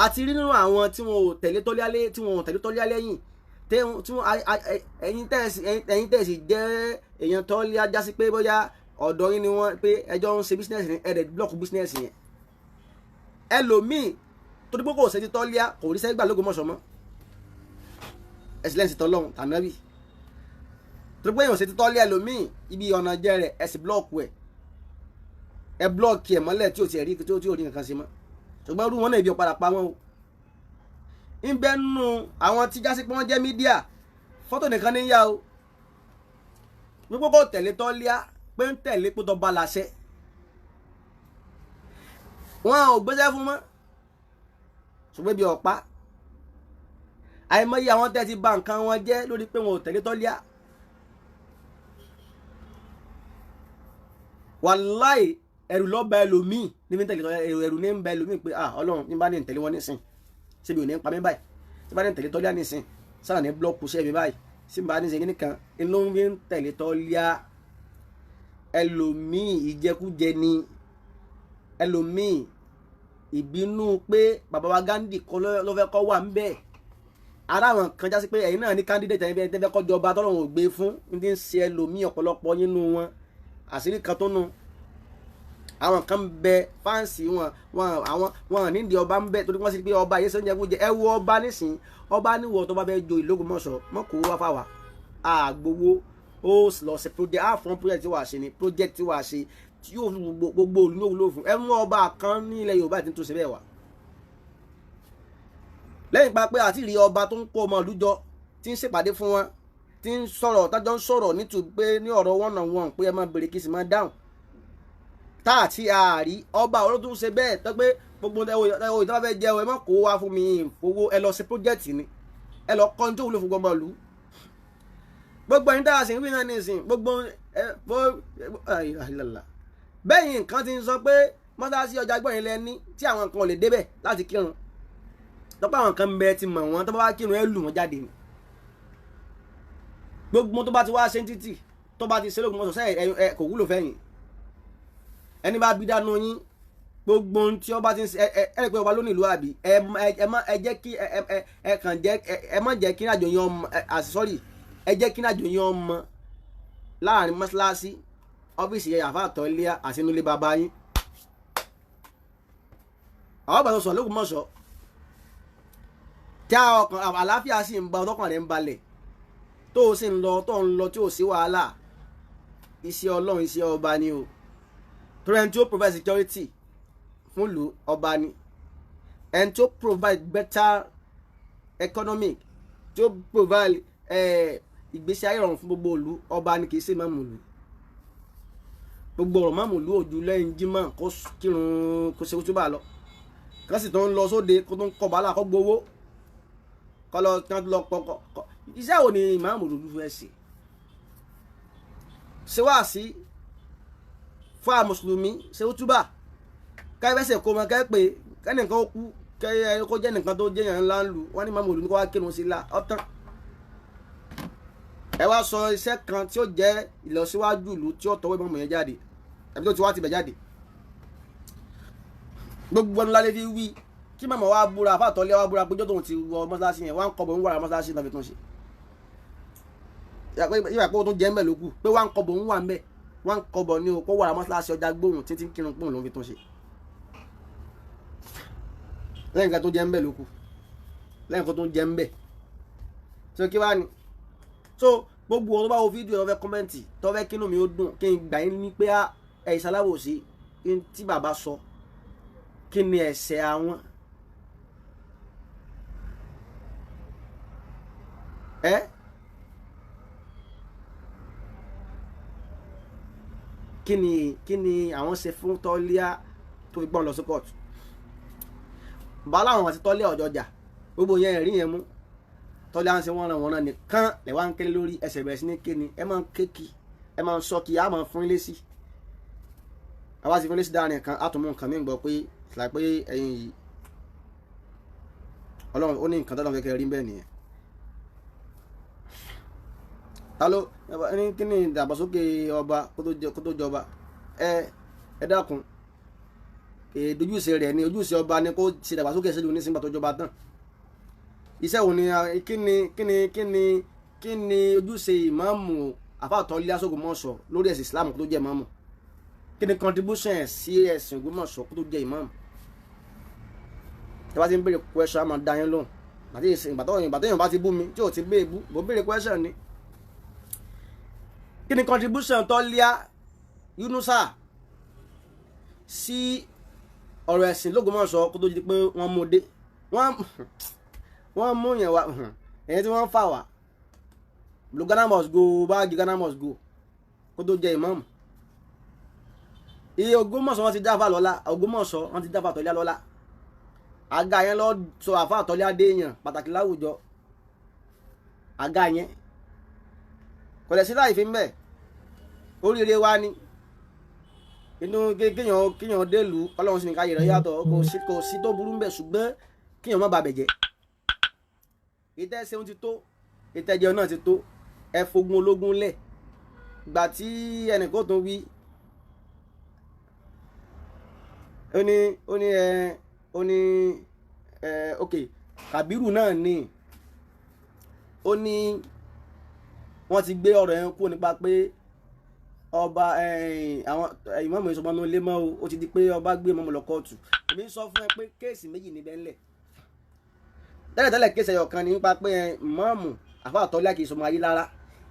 Àti rí nínú àwọn tí wọn ò tẹ̀lé Tọ́lá tí wọn ò tẹ̀lé Tọ́lá lẹ́yìn, tí wọn ẹ̀yin tẹ̀sí jẹ́ èèyàn Tọ́lá, jásí pé bóyá ọ̀dọ́ yín ni wọ́n pé ẹjọ́ ń ṣe business ní ẹ̀rẹ̀ block business yẹn. Ẹlòmíì torí pé kò ṣe ti Tọ́lá kò rí sẹ́gbà l'Ógbómọ̀ṣọ́ mọ́, ẹ̀sìlẹ́ǹsì tọ́lọ́hún tànàbì, torí pé èèyàn ṣe ti Tọ́lá, ẹlòmíì ibi ọ̀nà jẹ́ rẹ̀ ẹ̀sì block ẹ̀, ẹ̀ block ẹ̀ mọ́lẹ̀ tí ò tiẹ̀ rí, tí ò rí nǹkan ṣe mọ́. Ṣùgbọ́n irú wọn náà ibi ọ̀padà pa wọn o. Ń bẹ́ nù àwọn tí jásí pé wọ́n jẹ́ media, fọ́tò nìkan ní yá o, wípé kò tẹ̀lé Tọ́lá, pé ń tẹ̀lé pé tọba làṣẹ, wọn ò gbéṣẹ́ fún mọ́. Ṣùgbọ́n ibi ọ̀pá àìmọye àwọn tẹ́ ti bà nǹkan wọn jẹ́ lórí pé wọn ò tẹ̀lé Tọ́lá. Wàláì ẹ̀rù ló bà ẹlòmíì níbi tẹ̀lé Tọ́lá, ẹ̀rù ní ń bá ẹlòmíì pé ah Ọlọ́run ní bá ní tẹ̀lé wọn nísìn, síbi ò ní pa mí báyìí, tí bá ní tẹ̀lé Tọ́lá nísìn sáà ní blọ́ọ̀kù sẹ́mi mi báyìí, sí bá ní sẹ́yìn nìkan inú ń tẹ̀lé Tọ́lá. Ẹlòmíì ìjẹkújẹ ni, ẹlòmíì ìbínú pé bàbá wa Gandhi kọ́ ló fẹ́ kọ́ wà ń bẹ́ẹ̀. Ara àwọn kan jásí pé ẹ̀yin náà ní candidate ẹ̀yin fẹ́ tẹ́fẹ́ kọ́jọba tọ́lọ́run ò gbé fún ní ti ń ṣe ẹlòmíì ọ̀pọ̀lọpọ̀ nínú wọn àṣírí kan tó nu. Àwọn kan bẹ fáǹsì wọn wọn àwọn wọn nídìí ọba ń bẹ torí wọ́n sì pé ọba yìí sọ́njẹ́ kújẹ. Ẹ wo ọba nísìn, ọba níwọ̀ tó bá fẹ́ jo ìlógúnmọ̀ṣọ́ mọ́ kó wá fáwa àgbowó ó lọ sí project á fún project tí wàá ṣe ni project tí wàá ṣe tí yóò fún gbogbo olú yóò wúlò fún. Ẹ mú ọba kan ní ilẹ̀ Yorùbá tí ń tún ṣe bẹ́ẹ̀ wá. Lẹ́yìn pa pé àti rí ọba tó ń kó ọmọ ìlú jọ, tí ń ṣèpàdé fún wọn, tí ń sọ̀rọ̀ tájọ́ ń sọ̀rọ̀ nítorí pé ní ọ̀rọ̀ one on one pé ẹ máa béèrè kí sì máa dáhùn, tá àti àárí ọba ọ̀rọ̀ tó ń ṣe bẹ́ẹ̀ tó pé gbogbo ẹwọ ìjọba fẹ́ jẹ́ ẹ má kó wá fún mi ìfowó, ẹ lọ sí project ni, ẹ lọ kọ́ ní tó wúlò fún gbọmọ ìlú. Gbogbo ẹni tá a sì ń wí náà nísìn gbogbo ẹ bó bẹ́yìn nǹkan ti ń sọ pé mọ́sáàsì ọjà gbọ̀nyìn lẹ́ni tí àwọn kan ò lè débẹ̀ láti kírun, tọ́pọ̀ àwọn kan bẹ ti mọ̀ wọ́n tó bá wá kírun ẹ lù wọ́n jáde ni. Gbogbo tó bá ti wá ṣe ń títì tó bá ti ṣe lóògùn mọ́sọ̀ sẹ́yìn ẹ kò wúlò fẹ́yìn ẹni bá bí dánú yín. Gbogbo ohun tí ọba ti ń ṣe ẹ ẹ pé ọba lónìí ìlú àbí ẹ ẹ má ẹ jẹ́ kí ẹ ẹ ẹ kàn jẹ́ ẹ má jẹ́ kí àjò yín ọmọ ẹ àsọ̀rì ẹ jẹ́ kí àjò yín ọmọ láàrin mọ́ṣáláṣí ọ́fíìsì àfáà Tọ́lá àti inú ilé bàbá yín. Àwọn bàtà sọ lóògùn mọ́ṣọ́ tí ọkàn àlàáfíà sì ń ba ọlọ́kàn rẹ̀ ń balẹ̀ tó o sì ń lọ tó ń lọ tí ò sí wàhálà. Iṣẹ́ Ọlọ́run iṣẹ́ ọba ni o, torí ẹni tí ó provide security fún ìlú ọba ni, ẹni tí ó provide better economic, tí ó provide ìgbésí ayé rọrùn fún gbogbo ìlú ọba ni, kì í ṣe máàmù ìlú. Gbogbo ọ̀rọ̀ máàmù ìlú òjú lẹ́yìn jímọ̀ kó kírun kó ṣe kútúbà lọ, kán sì tó ń lọ sóde kó tó ń kọ bàálà kó gbowó kọ́ lọ kán lọ kọ́. Iṣẹ́ wo ni ìmáàmù ìlú fẹ́ ṣe? Ṣe wá sí fún àwọn mùsùlùmí, ṣe kútúbà káyọ̀fẹ́sẹ̀ kó mọ kẹ́ pé kẹ́nìkan ó kú kẹ́ kó jẹ́ nìkan tó jẹ́ yàn ńlá ń lu wọ́n ní ìmáàmù ìlú ní kó wá kírun sí la ọ̀tán. Ẹ wá sọ iṣẹ́ kan tí ó jẹ́ ìlọsíwájú ìlú tí ó tọwọ́ ìmáàmù yẹn jáde tàbí tó ti wá tibẹ̀ jáde. Gbogbo ẹnu lálẹ́ fi wí kí màmá wa búra àfáà Tọ́lá wa búra péjọ tóun ti wọ mọ́ṣáláṣí yẹn wá ń kọ́bọ̀ ń wàrà mọ́ṣáláṣí náà fi tún ṣe. Yíyá pé ó tún jẹ́ ń bẹ̀ ló kù pé wá ń kọ́bọ̀ ń wà ń bẹ̀ wá ń kọ́bọ̀ ní o kó wàrà mọ́ṣáláṣí ọjà gbóhùn títí ń kírun pòun ló ń fi tún ṣe. Lẹ́yìn kan tó jẹ́ ń bẹ̀ ló kù, lẹ́yìn kan tó jẹ́ ń bẹ̀. So kí wá ni? So gbogbo ọ̀rọ̀ tó bá wo fídíò tó fẹ́ comment tó fẹ́ kínú mi ó dùn kí n gbà yín ní pé ẹ̀ ìsaláwòsí tí bàbá sọ kí ni ẹ̀ṣẹ̀ àwọn. Ẹ kí ni àwọn ṣe fún Tọ́lá tó gbọ́n lọ sí kóòtù? Bàálà àwọn àti Tọ́lá ọ̀jọ̀jà gbogbo yẹn ẹ̀rí yẹn mú Tọ́lá ń ṣe wọ́n ràn wọ́n ràn nìkan lẹ́wà ń kéré lórí ẹsẹ̀ bẹ̀rẹ̀ sí ní kéni ẹ máa ń kéki ẹ máa ń sọ kí á máa fún ilé sí. Àwa sì fún ilé sí dáhùn nìkan á tún mú nǹkan mí gbọ́ pé ìlà pé ẹ̀yin yìí Ọlọ́run ó ní nǹkan tọ́lọ́run kékeré rí bẹ́ẹ̀ nìyẹn. Ta ló ní kí ni ìdàgbàsókè ọba kó tó jọba? Ẹ Ẹ dákun, èdè ojúṣe rẹ̀ ni, ojúṣe ọba ni kó ṣe dàgbàsókè sílùú ní sígbà tó jọba tán. Iṣẹ́ wo ni kí ni kí ni kí ni kí ni ojúṣe ìmáàmù Àfáà Tọ́líà s'Ògbómọ̀ṣọ́ lórí ẹ̀sìn Islam kó tó jẹ́ ìmáàmù? Kí ni contribution ẹ̀ sí ẹ̀sìn Ògbómọ̀ṣọ́ kó tó jẹ́ ìmáàmù? Tí wọ́n ti ń béèrè question, á máa dá yín lóhùn. Àti ìgbà tó èèyàn bá ti bú mi tí ò ti gbé ebú, bó béèrè question ni. Kí ni contribution Tọ́líà Yunusa sí ọ̀rọ̀ ẹ̀sìn l'Ógbómọ̀ṣọ́ kó tó di pé wọ́n mú dé? Wọ́n mú yẹn wá, ẹ̀yìn tí wọ́n fà wá Ghana must go, báàgì Ghana must go kó tó jẹ ìmáàmù. Iye Ògbómọ̀ṣọ́ wọn ti dáfà lọ́la, Ògbómọ̀ṣọ́ wọn ti dáfà Tọ́líà lọ́la. Àga yẹn lọ sọ Àfáà Tọ́líà dé èèyàn pàtàkì láwùjọ. Àga yẹn kò lẹ̀ sí láì fi ń bẹ̀. Oríire wa ni inú kéèyàn délùú, Ọlọ́run sì ní káyè rẹ̀ yàtọ̀, kò sí tó burú ń bẹ̀, ṣùgbọ́n kéèyàn má bàbẹ̀ jẹ́. Ìtẹ́sẹ̀hún ti tó, ìtẹ́jẹun náà ti tó, ẹ fogun ológun lẹ̀. Gbà tí ẹnìkan tó wí, ó ní ok, Kàbírù náà ni ó ní wọ́n ti gbé ọ̀rọ̀ yẹn kúrò nípa pé ọba àwọn ìmáàmù ìsọmọ ní ilé mọ́ o, ó ti di pé ọba gbé ìmáàmù lọ kóòtù. Èmi ń sọ fún ẹ pé kéèsì méjì níbẹ̀ ńlẹ̀. Tẹ́lẹ̀tẹ́lẹ̀ kéèsì ẹyọ kan ní nípa pé ìmáàmù Àfáà Tọ́líà kì í sọmọ ayé lára,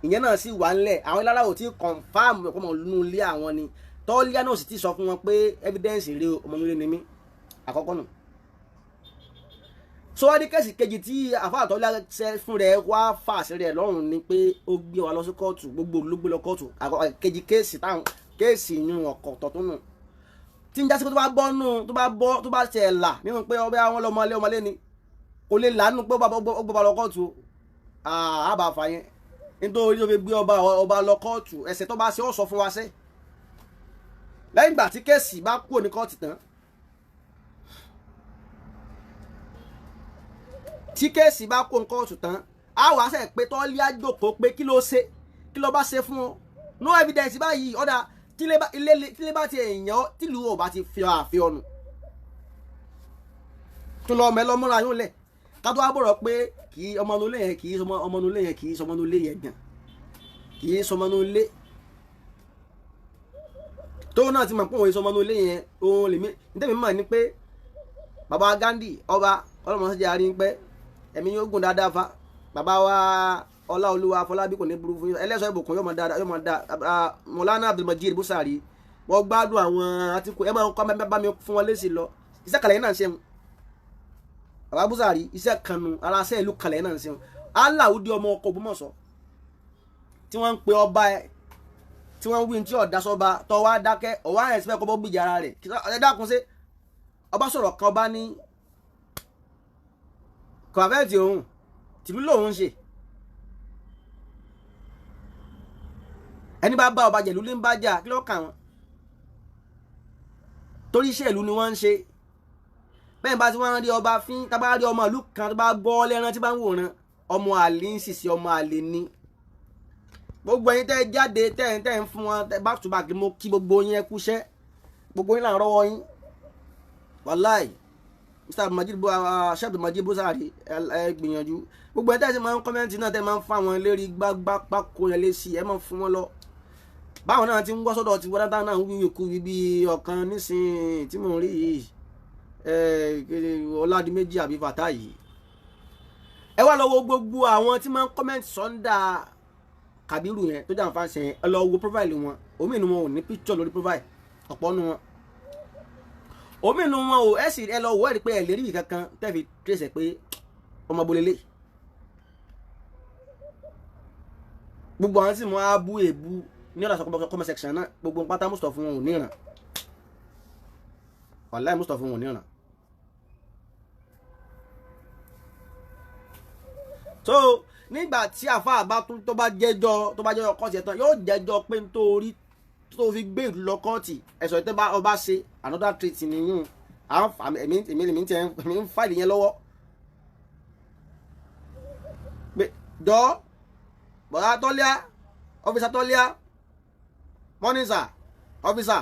ìyẹn náà sì wà ńlẹ̀. Àwọn lára ò tí kọ̀nfàmù ẹ̀kọ́ ọmọ inú ilé àwọn ni. Tọ́líà náà sì ti sọ fún wọn pé evidence rèé, ọmọ inú ilé ni mí, àkọ́kọ́ nù. So wá ní kéèsì kejì tí Àfáà Tọ́líà ṣe fún rẹ̀ wá fà sí rẹ̀ lọ́rùn ni pé ó gbé wa lọ sí kóòtù, gbogbo ló gbé lọ kóòtù. Kejì kéèsì táwọn kéèsì yún ọ̀kọ̀ọ̀tọ̀ tó nù tí ń jásí pé tó bá bọ́ nù, tó bá bọ́, tó bá ṣe là nínú pé ọbẹ̀ àwọn ọmọlé ọmọlé ni kò lè là nínú pé ó gbọ́ lọ kóòtù. Àbá fà yẹn nítorí ó fi gbé ọba lọ kóòtù, ẹ̀ṣẹ̀ tó bá ṣe ó sọ fún wa ṣe. Lẹ́yìn ìgbà tí kéèsì bá kúrò ní kóòtù tán, tí kéèsì bá kó nǹkan oṣù tán, á wàá sẹ̀ pé Tọ́líà jókòó pé kí ló ṣe, kí ló bá ṣe fún ọ, no evidence báyìí. Ọ̀dà tílé bá ti èèyàn tìlú ò bá ti fi àfi ọ̀nù tó lọ ọmọ ẹ lọ́mọ́ra yóò lẹ̀ ká tó wá bọ̀rọ̀ pé kì í ọmọ inú ilé yẹn, kì í ọmọ inú ilé yẹn, kì í sọmọ inú ilé yẹn gan, kì í sọmọ inú ilé tóun náà ti mọ̀ pé òun sọmọ inú ilé yẹn. Òun lèmi ní tẹ́mi mọ̀ ni pé bàbá Gandhi ọba ọlọ́mọ sọ́jà rí pẹ́ ẹ̀mí yóò gùn dáadáa fa bàbá wa Ọláolúwa Afọlábí kò ní burú fún yín, ẹlẹ́sọ̀ ìbùkún yóò mọ̀ dáadáa, yóò mọ̀ dáa. Mọ̀lánà Abdulmajid Busari, wọ́n gbádùn àwọn àtìkù ẹ máa ń kọ́ bá mi fún wọn lésì lọ. Iṣẹ́ kàlẹ́ náà ń ṣeun bàbá Busari, iṣẹ́ kanu ara iṣẹ́ ìlú kàlẹ́ náà ń ṣeun. Aláwùdí ọmọ ọkọ̀ Ògbómọ̀ṣọ́ tí wọ́n ń pe ọba ẹ, tí wọ́n ń wí tí ọ̀dà sọba tọ́ wá dákẹ́ ọ̀wá ẹ̀ síbẹ̀ kọ́ bọ́ gbìjà ara rẹ̀. Ẹ dákun, ṣe ọba sọ̀rọ̀ kan, ọba ní kọ̀ọ̀fẹ́ẹ̀tì òun tìlú lòun ṣe, ẹni bá bá ọba jẹ̀lú ló ń bá jà, kí ló kà wọ́n? Torí iṣẹ́ ìlú ni wọ́n ń ṣe. Bẹ́ẹ̀ bá ti wọ́n rí ọba fín, tá bá rí ọmọ ìlú kan tó bá gbọ́ lẹ́ran tí bá ń wòran, ọmọ àlè ń ṣìṣe, ọmọ àlè ni. Gbogbo ẹ̀yin tẹ́ jáde tẹ́ ń fún wọn back to back, mo kí gbogbo yín, ẹ kúṣẹ́, gbogbo yín là ń rọ́wọ́ yín. Wàláì Mr. Majid Sheikh Majid Busari, ẹ gbìyànjú. Gbogbo ẹ tẹ́sí máa ń comment náà, tẹ́ máa ń fún àwọn eléré gbágbá pákó yẹn lé sí, ẹ máa ń fún wọn lọ. Báwọn náà ti ń gbọ́ sọ́dọ̀ ti wọ́n náà ń wíwì kú bí ọ̀kan nísìnyí tí mò ń rí yìí, Ọládìméjì àbí fàtà yìí. Ẹ wá lọ wo gbogbo àwọn tí máa ń comment sọ́ndà Kàbírù yẹn tó jẹ́ àǹfààní yẹn, ẹ lọ wo profile wọn. Omi inú wọn ò ní picture lórí profile, ọ̀pọ̀ nu wọn, omi inú wọn ò ẹ sì ẹ lọ wọ ẹ rí pé ẹ lè rí ibì kankan tẹ́ fi trace ẹ pé ọmọ bolele. Gbogbo àwọn tí mo á bú èbú ní ọ̀dà comment section náà, gbogbo pátá Mustapha wọn ò níran, wàláì Mustapha wọn ò níran. So nígbà tí àfáà bá tún tó bá jẹ́jọ́, tó bá jẹ́jọ́ kọ́ọ̀tì ẹ̀ tán, yóò jẹ́jọ́ pé nítorí tó fi gbé ìlú lọ kọ́ọ̀tì ẹ̀sọ̀ ìtẹ́ bá ọba ṣe another treat nìyún. Èmi èmi èmi tiẹ̀ èmi ń fàìlì yẹn lọ́wọ́ pé jọ bọ̀dá Tọ́líà, officer Tọ́líà, morning sir, officer.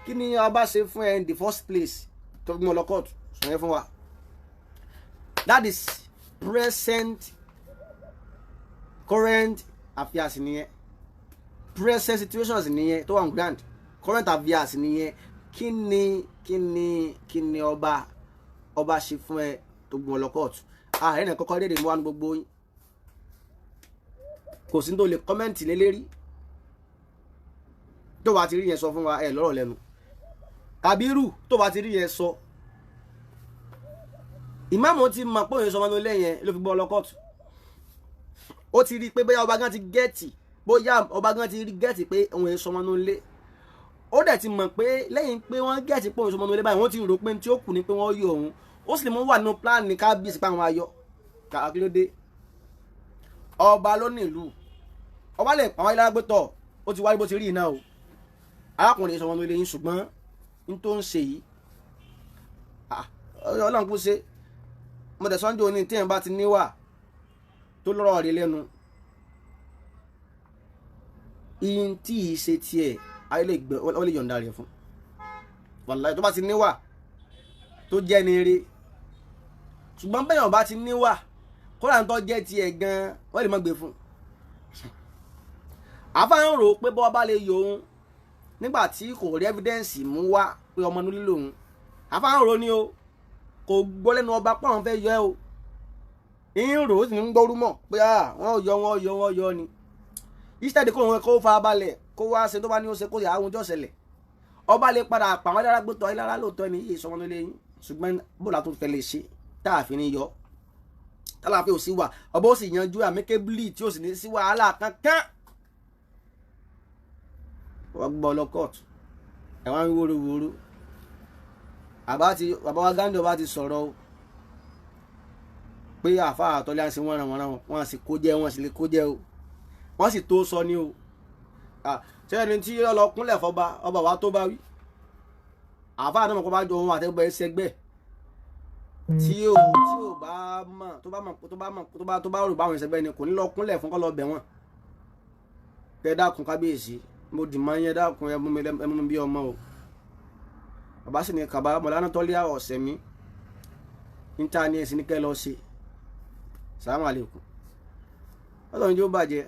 Kí ni ọba ṣe fún ẹ in the first place tó fi mú ọ lọ kóòtù? Sọ yẹn fún wa. That is present current affairs nìyẹn, present situations nìyẹn tó wà on ground, current affairs nìyẹn. Kí ni ọba ṣe fún ẹ tó gbọ́n lọ kóòtù? Ààrẹ náà kọ́kọ́ dédé mú wa ní gbogbo yín, kò sí tó lè comment lélẹ́rí tó bá ti rí yẹn sọ fún wa. Ẹ lọ́rọ̀ lẹ́nu Kàbírù, tó bá ti rí yẹn sọ, ìmáàmù ti mọ̀ pé òun sọmọ ní ilé yẹn ló fi gbọ́ lọ kóòtù. Ó ti rí i pé bóyá ọba gan ti get, bóyá ọba gan ti rí get pé òun yẹn sọmọ ní ilé. Ó dẹ̀ ti mọ̀ pé lẹ́yìn pé wọ́n get pé òun sọmọ ní ilé báyìí, wọ́n ti rò pé tí ó kù ni pé wọ́n yọ òun. Ó sì lè mú wà nínú plan ní kábíyèsí pé àwọn ayọ̀ kàkílódé. Ọba ló ní ìlú, ọba lè pa àwọn ayélujára pé tọ̀ ó ti wáyé bó ti rí iná o, arákùnrin sọmọ ní ilé yín, ṣùgbọ́n n tó ń ṣe yìí, Ọlọ́run kú ṣe. Mo tẹ̀sán jò ní téèyàn bá ti níwà tó lọ́rọ̀ rí lẹ́nu, ìyìn tí ì ṣe tiẹ̀, ayé lè gbẹ, ó lè yọ̀ǹda rẹ̀ fún. Wàláhì, tó bá ti níwà tó jẹ́ ní eré, ṣùgbọ́n bẹ́yàn bá ti níwà, kódà ń tọ́ jẹ́ tiẹ̀ gan-an, wọ́n lè má gbé fún. Àfa ń rò pé bọ́ bá lè yọ òun nígbà tí kò rí evidence mú wá pé ọmọ inú lílo òun. Àfa ń rò ní o, kò gbọ́ lẹ́nu ọba pé àwọn fẹ́ yọ ẹ́ o. Ń rò ó sì ń gbọ́rú mọ̀ pé wọ́n yọ, wọ́n yọ, wọ́n yọ ni. Instead kó wọn kó fara balẹ̀, kó wá ṣe tó bá ní ó ṣe, kó yà á ohun tí ó ṣẹlẹ̀, ọba lè padà pa àwọn alára gbé tọ́ ayélujára. Lóòótọ́ ni yìí sọmọ nílé yín, ṣùgbọ́n bó la tún fẹ́ lè ṣe tá a fi ní yọ, tálàfẹ́ ò sí wà, ọba ó sì yanjú amicably tí ó sì ní sí wàhálà kankan. Wọ́n gbọ́ lọ kóòtù, ẹ̀ wá ń wóru wóru. Àbá ti bàbá wa Gandhi, ọba ti sọ̀rọ̀ o pé àfa àtọ́lé à ń ṣe wọ́n ràn wọ́n ràn wọ́n sì kó jẹ́, wọ́n sì lè kó jẹ́ o, wọ́n sì tó sọ ní o. Ṣé ẹni tí ọlọ́kúnlẹ̀ fọba ọba wa tó bá wí, àfa náà mọ̀ kó bá jọ ohun àtẹ́gbẹ́ ẹsẹ̀gbẹ́ tí ò bá mọ̀, tó bá mọ̀, tó bá mọ̀, tó bá rò báwọn ẹsẹ̀gbẹ́ ni kò ní lọ kúnlẹ̀ fún, kọ́ lọ bẹ̀ wọ́n pé dákun kábíyèsí, mo dì máa ń yẹn, dákun, ẹ mú mi, ẹ mú mi bí ọmọ o. Bàbá sì ní kàbá mọ̀lánà tọ́lé ọ̀sẹ̀ mi níta ní ẹ̀sìn ní kẹ́ lọ ṣe. Sàlámù àlékún. Ọlọ́run yóò bàjẹ́,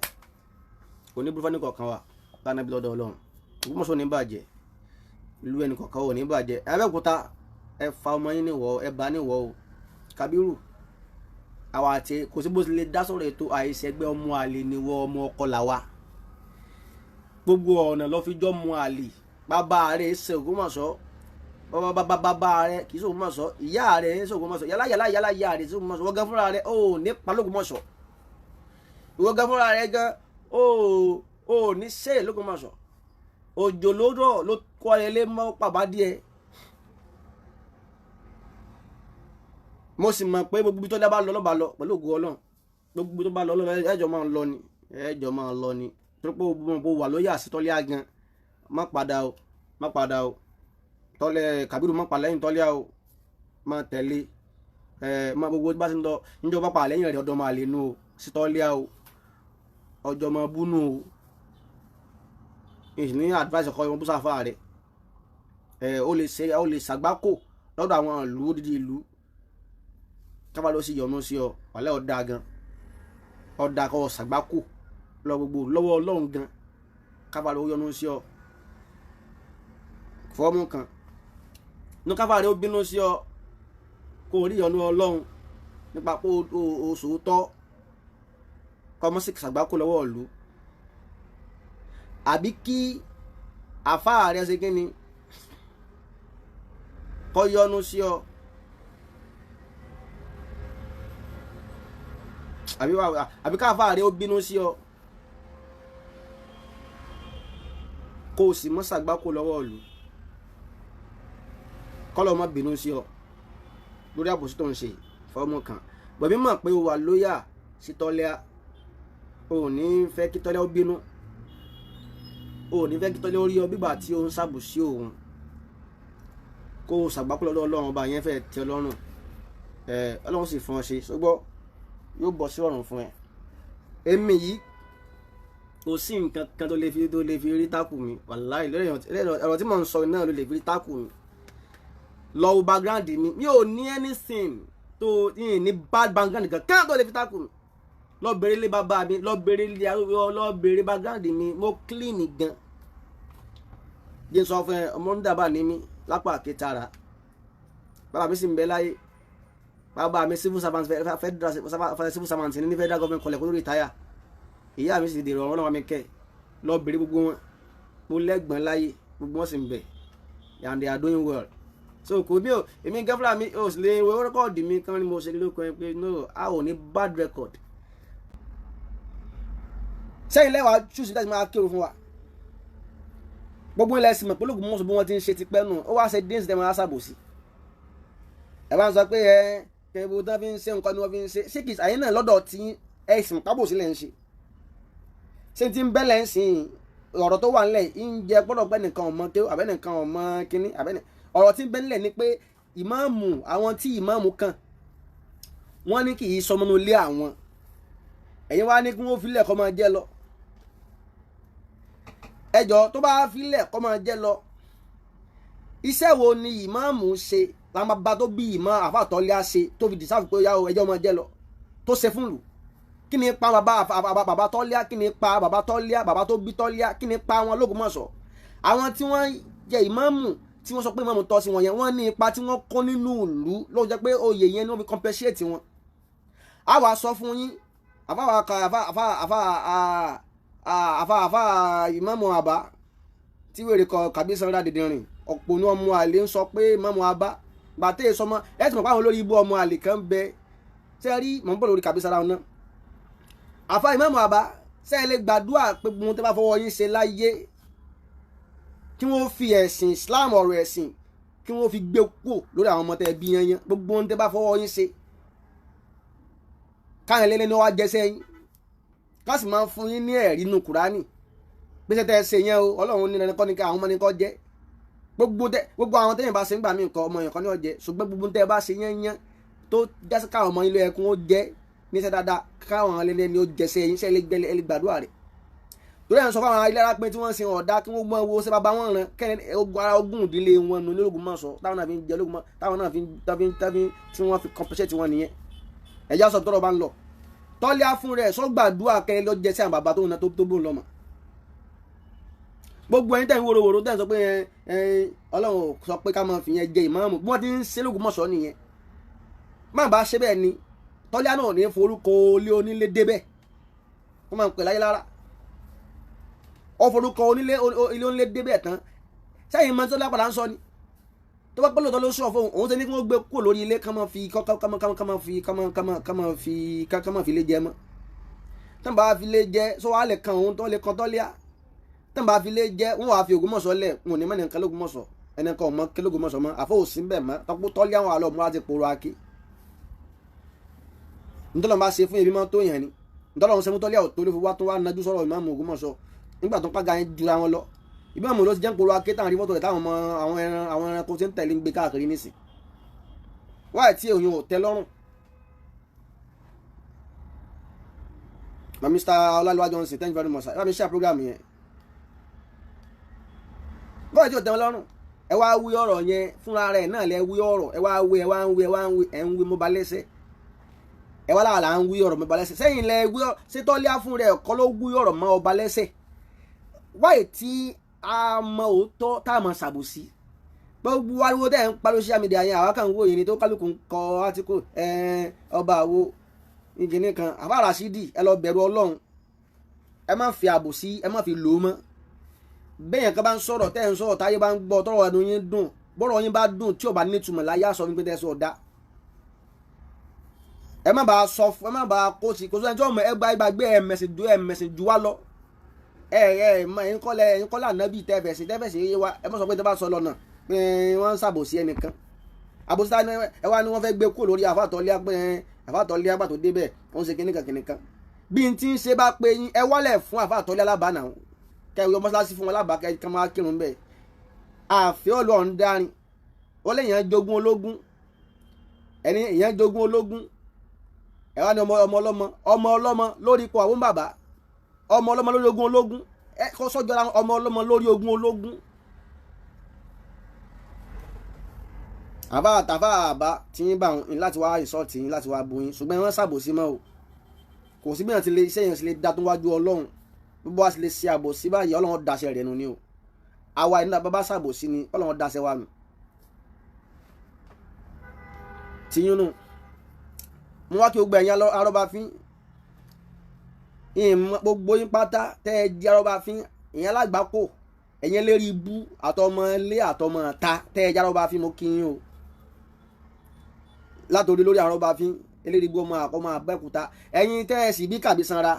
kò ní burúkú kọ̀ọ̀kan wa lánàá bí lọ́dọ̀ Ọlọ́run. Ògbómọ̀ṣọ́ ní bàjẹ́, ìlú ẹnì kọ̀ọ̀kan ò ní bàjẹ́. Abẹ́òkúta, ẹ fa ọmọ yín níwọ̀, ẹ bá níwọ̀ o. Kábírù, àwa àti kò sí bó ti lè dá sọ̀rọ̀ ètò àìsẹ̀gbẹ́. Ọmọ àlè níwọ̀, ọmọ ọkọ làwa. Gbogbo ọ̀nà lọ́ fi jọ́ mọ àlè. Bàbá rẹ̀ ṣe Ògbómọ̀ṣọ́, bàbá bàbá rẹ̀ kì í ṣe Ògbómọ̀ṣọ́, ìyá rẹ̀ ṣe Ògbómọ̀ṣọ́, yálà yálà yálà ìyá rẹ̀ ṣe Ògbómọ̀ṣọ́. Wọ́n gan fúnra rẹ̀ ó ní pa lÓgbómọ̀ṣọ́, ìwọ gan fúnra rẹ̀ gan ó ní ṣe lÓgbómọ̀ṣọ́. Òjò ló rọ̀ ló kọ́ ẹ lé mọ́ pàbá díẹ̀. Mo sì mọ̀ pé gbogbo ibi tó dábàá lọ lọ́ba lọ pẹ̀lú ògo Ọlọ́run. Gbogbo ibi tó bá lọ lọ́ba, ẹjọ́ máa ń lọ ni, ẹjọ́ máa ń lọ ni, torí pé gbogbo wà lóyè àsítọ́lé àgàn. Má padà o, má padà o, tọ́lẹ̀ Kàbírù, má padà lẹ́yìn tọ́lẹ̀ o, má tẹ̀lé ẹ, má gbogbo bá ti ń lọ níjọ́ bá padà lẹ́yìn rẹ̀, ọ̀dọ́ máa lè nu o sítọ́lé o, ọjọ́ máa búnú o. Ìsìn ní advice ọkọ ìwọ̀n búṣàfà rẹ̀ ẹ, ó lè ṣe, ó lè ṣàgbákò lọ́dọ̀ àwọn ìlú, odidi ìlú kábà ló sì yọnu sí ọ. Wàlẹ́ ọ̀dà gan, ọ̀dà kọ́ ṣàgbákò lọ gbogbo lọ́wọ́ Ọlọ́run gan, kábà ló yọnu sí ọ. Fọ́ọ̀mù kan ní kábà rẹ ó bínú sí ọ, kó o rí ìyọnu Ọlọ́run nípa pé o sòótọ́, kọ́ mọ́ sí ṣàgbákò lọ́wọ́ ìlú, àbí kí àfáà rẹ ṣe kí ni kọ́ yọnu sí ọ, àbí káfáà rẹ ó bínú sí ọ, kó o sì mọ́ ṣàgbákò lọ́wọ́ ìlú, kọ́lọ́ mọ́ bínú sí ọ lórí àbòsí tó ń ṣe. Fọ́ọ̀mù kan bọ̀bí mọ̀ pé o wà lóyà sí tọ́lẹ́à, o ò ní fẹ́ kí tọ́lẹ́ ó bínú, o ò ní fẹ́ kí tọ́lẹ́ ó rí ọ bígbà tí o ń ṣàbòsí òun, kó o ṣàgbákò lọ́dọ̀ Ọlọ́run ọba yẹn fẹ́ tẹ́ Ọlọ́run ẹ. Ọlọ́run sì fún ọ ṣe, ṣùgbọ́n yóò bọ̀ sí ọ̀run fún ẹ. Èmi yìí Kò sí nǹkan kan tó lè fi rí tákù mi. Wàláì, lórí ọ̀rọ̀ tí mò ń sọ náà ló lè fi rí tákù mi. Lọ wo background mi, mi ò ní anything tó ní bad background kan tó lè fi tákù mi. Lọ bèrè ilé bàbá mi, lọ bèrè ilé, lọ bèrè background mi. Mo clean gan. Jẹ́ n sọ fún ẹ, ọmọ ń dàbà ní mi lápá àkẹtara. Bàbá mi sì ń bẹ láyé. Bàbá mi, civil servant, federal civil servant ní federal government college kó tó retire. Ìyá mi sì dèrò ọ̀rọ̀ náà wà mí kẹ́. Lọ bèrè gbogbo wọn. Mo lẹ́gbọ̀n láyé, gbogbo wọn sì ń bẹ and they are doing well. So kò bí o, èmi gẹ́fúrà mi ò sì lè wo record mi kan ni mo ṣe lóko ẹ pé no, a ò ní bad record. Sẹ́yìn lẹ́wàá choose láti máa kírun fún wa. Gbogbo ilẹ̀ sì mọ̀ pé Ológbòmọ̀ṣọ́ bí wọ́n ti ń ṣe tipẹ́ nù. Ó wá ṣe dín sí ẹ̀ máa ṣàbòsí. Ẹ bá ń sọ pé ẹ kẹ́bù tán fi ń ṣe nǹkan ni wọ́n fi ń ṣe. Ṣé kìí àyín náà lọ́dọ̀ tí ẹ sì pábòsí lẹ̀ ń ṣe? Ṣé ti ń bẹ́lẹ̀ ń sìn? Ọ̀rọ̀ tó wà ńlẹ̀ ń jẹ gbọ́dọ̀ pé nìkan ọmọ kéwù àbẹ́nìkan ọmọ kínní àbẹ́nì. Ọ̀rọ̀ tí ń bẹ́ ńlẹ̀ ni pé ìmáàmù, àwọn tí ìmáàmù kàn, wọ́n ní kì í sọmọnú ilé àwọn. Ẹ̀yin wá ní kí wọ́n filẹ̀ kọ́ máa jẹ́ lọ. Ẹjọ́ tó bá filẹ̀ kọ́ máa jẹ́ lọ, iṣẹ́ wo ni ìmáàmù ṣe làwọn bàbá tó bí ìmọ̀ àfàtọ́lẹ́à ṣe tó fi deserve pé ẹjọ́ máa jẹ́ lọ tó ṣe fún lù? Kí ni pa bàbá bàbá tọ́lẹ́à? Kí ni pa bàbá tọ́lẹ́à, bàbá tó bí tọ́lẹ́à? Kí ni pa wọn l'Ógbómọ̀ṣọ́? Àwọn tí wọ́n jẹ ìmáàmù, tí wọ́n sọ pé ìmáàmù tọ́ sí wọn yẹn, wọ́n ní ipa tí wọ́n kó nínú ìlú ló jẹ́ pé oyè yẹn ni wọ́n fi compensate wọn. A wàá sọ fún yín, àfa àfa àfa àfa àfa àfa ìmáàmù àbá tí wèrè kọ kàbí sanra dìndìnrìn ọ̀pọ̀ ní ọmọ àlè ń sọ pé ìmáàmù àbá gbàtẹ́ sọmọ ẹ ti mọ̀ pé àwọn olórí ibú ọmọ àlè kan bẹ. Ṣe rí, mọ̀ ń bọ̀ lórí kàbí sanra náà. Àfa ìmáàmù àbá, ṣe é lè gbàdúrà pé gbogbo tẹ́ bá fọwọ́ yín ṣe láyé, kí wọ́n fi ẹ̀sìn Islam, ọ̀rọ̀ ẹ̀sìn, kí wọ́n fi gbé kúò lórí àwọn ọmọ tẹ́ bí yẹn yẹn? Gbogbo ohun tẹ́ bá fọwọ́ yín ṣe, káwọn ẹlẹ́ni wá jẹsẹ́ yín, ká sì máa fún yín ní ẹ̀rí inú Kùránì gbèsè tẹ́ ẹ ṣe yẹn o. Ọlọ́run ní ẹni kọ́ ni ká àwọn ọmọ ní kọ́ jẹ́. Gbogbo tẹ, gbogbo àwọn tẹ́yìn bá ṣe ń gbà mí nǹkan, ọmọ yẹn kan ní ọ̀jẹ̀. Ṣùgbọ́n gbogbo tẹ́ ẹ bá ṣe yẹn yẹn tó jásí káwọn ọmọ ilé ẹkún ó jẹ́ níṣẹ́ dáadáa, káwọn ẹlẹ́ni ó jẹsẹ́ yín, ṣẹ́ lè gbàdúrà rẹ̀? Torí ẹ̀ ń sọ fún àwọn ilé pé tí wọ́n ń sin ọ̀dà, kí wọ́n mọ owó ṣé bàbá wọn ràn kẹ́ni ogun ara ogun ìdílé wọn nù ní Ògbómọ̀ṣọ́ táwọn náà fi ń jẹ lógun, táwọn náà fi ń tí wọ́n fi compensate wọn nìyẹn. Ẹ̀yà sọ tọrọ bá ń lọ tọ́lá fún rẹ̀ sọ́gbàdúrà kẹ́ni ló jẹ sí àwọn bàbá tó ń tó bó ń lọ́mọ. Gbogbo ẹni tẹ́ ń wòrowòro, tẹ́ ń sọ pé ẹ Ọlọ́run sọ pé ká máa fi yẹn jẹ ìmáàmù, bí wọ́n ti ń ṣe l'Ógbómọ̀ṣọ́ nìyẹn. Má bá ṣe bẹ́ẹ̀ ni tọ́lá náà ní forúkọ olé onílé débẹ̀, wọ́n máa ń pè láyé lára. Ọ forúkọ onílé ilé onílé débẹ̀ tán, sẹ́yìn máa ń tọ́lá padà ń sọ ni. Tó bá pẹ́lú ló sọ fún òun, ṣe ní kí wọ́n gbé kúrò lórí ilé, kán máa fi lé jẹ mọ́. Tán bá fi lé jẹ sọ wàá lè kan òun tó lè kan tọ́lá. Tán bá fi lé jẹ, wọ́n wàá fi Ògbómọ̀ṣọ́ lẹ̀. Wọn ò ní mẹ́rin kan l'Ógbómọ̀ṣọ́, ẹnì kan ò mọ kí l'Ógbómọ̀ṣọ́ mọ́, àfọ òsín bẹ̀ mọ́. Tọ́pọ̀ tọ́lá wọn àlọ́ múra ti pòrò akí. Ntọ́lọ́ bá ṣe fún ebi máa tó yẹn ni ntọ́lọ́ ń ṣe fún tọ́lá ò tó ló fi wá tó wá nájú sọ̀rọ̀ ìmáàmù Ògbómọ̀ṣọ́ nígbà tó ń pàgà yẹn jura wọn lọ. Ìmáàmù ló ti jẹ́ ń pòrò aké táwọn rí fọ́tò rẹ̀, táwọn ọmọ àwọn ẹran, àwọn ẹranko ti ń tẹ̀lé ń gbé káàkiri nísìn wáyé tí òyìn ò tẹ́ lọ́rùn. Ma Mr. Ọláluwá Johnson, thank you very much sir. Ẹ bá mi share program yẹn. Báyìí tí ò tẹ́ wọn lọ́rùn, ẹ wá wí ọ̀rọ̀ yẹn fúnra rẹ̀ náà lẹ wí ọ̀rọ̀. Ẹ wá wí, ẹ wá ń wí, ẹ wá ń wí, ẹ ń wí mo ba lẹ́sẹ̀. Ẹ wá lára là ń wí ọ̀rọ̀ mo ba lẹ́sẹ̀. Sẹ́yìn lẹ wí ọ̀rọ̀ ṣé tọ́lá fún rẹ̀ kọ́ ló wí ọ̀rọ̀ mọ́ ọba lẹ́sẹ̀? Wáyé tí a mọ òótọ́ tá a mọ ṣàbòsí, gbogbo ariwo tẹ́ ẹ̀ ń pariwo social media yẹn, àwa kàn ń wò yìí ni tó kálukú ń kọ átíkù ọba àwo ìkíní kan. Àbá Rashidi, ẹ lọ bẹ̀rù Ọlọ́run. Ẹ má fi àbòsí, ẹ má fi lò ó mọ́. Bẹ́ẹ̀ kan bá ń sọ̀rọ̀, tẹ́ ẹ̀ ń sọ̀rọ̀, táyé bá ń gbọ́, tọ́rọ̀ ẹnu yín dùn, bọ́rọ̀ yín bá dùn, tí ò bá nítumọ̀ láyé, àsọ wípé tẹ́ ẹ sọ ọ̀dá. Ẹ má bàa sọ fún, ẹ má bàa kó sí kó sọ ẹni tí wọ́n mọ̀. Ẹ gba ìgbàgbé ẹ mẹ̀sìn ju, ẹ mẹ̀sìn ju wá lọ. Ẹ ẹ mọ ẹ̀yin kọ́lẹ̀, ẹ̀yin kọ́lẹ̀ ànábì tẹ́fẹ̀sì yé wa. Ẹ má sọ pé tẹ́ bá sọ lọ́nà pé wọ́n ń ṣàbòsí ẹnìkan. Àbòsí tá ẹ wá ní wọ́n fẹ́ gbé kúrò lórí àfàtọ́lé pé àfàtọ́lé àgbà tó débẹ̀, wọ́n ṣe kíníkan kíníkan. Bí n ti ń ṣe bá pé yín, ẹ wálẹ̀ fún àfàtọ́lé alábàánà, kẹ ẹ yọ mọ́ṣáláṣí fún wọn lábàá, kẹ ẹ máa kírun bẹ́ẹ̀. Àfẹ́ Ọlọ́run dárin ó lè yàn jogún ológun, ẹni ìyẹn jogún ológun. Ẹ wá ní ọmọ ọmọ ọlọ́mọ, ọmọ ọlọ́mọ lórí ipò àwọn bàbá. Ọmọ ọlọ́mọ lórí ogún ológun, ẹ kọ́ sọ́jọ́ra ọmọ ọlọ́mọ lórí ogún ológun. Àbá àtàfà àbá tí yín bá ń láti wá ìsọ̀tì yín láti wá bu yín, ṣùgbọ́n wọ́n ṣàbòsí mọ́ o. Kò sí bíyàn ti lè iṣẹ́ yẹn sì lè dá tó wájú Ọlọ́run, gbogbo wa sì lè ṣe àbòsí báyìí, Ọlọ́run daṣẹ́ rẹ̀ nù ni o. Àwa iná bàbá ṣàbòsí ni Ọlọ́run daṣẹ́ wa nù. Tiyín nù mo wá kí gbogbo ẹ̀yin arọ́bàfín, gbogbo yín pátá tẹ́ ẹ jẹ́ arọ́bàfín, ìyẹn alágbàkó, ẹ̀yin lérí ibú àtọmọ ilé àtọmọ ta tẹ́ ẹ jẹ́ arọ́bàfín, mo kí yín o. Látòrí lórí arọ́bàfín eléyìí gbọ́ ọmọ àkọ́mọ Abẹ́òkúta, ẹ̀yin tẹ́ ẹ sì bí kàbí sanra,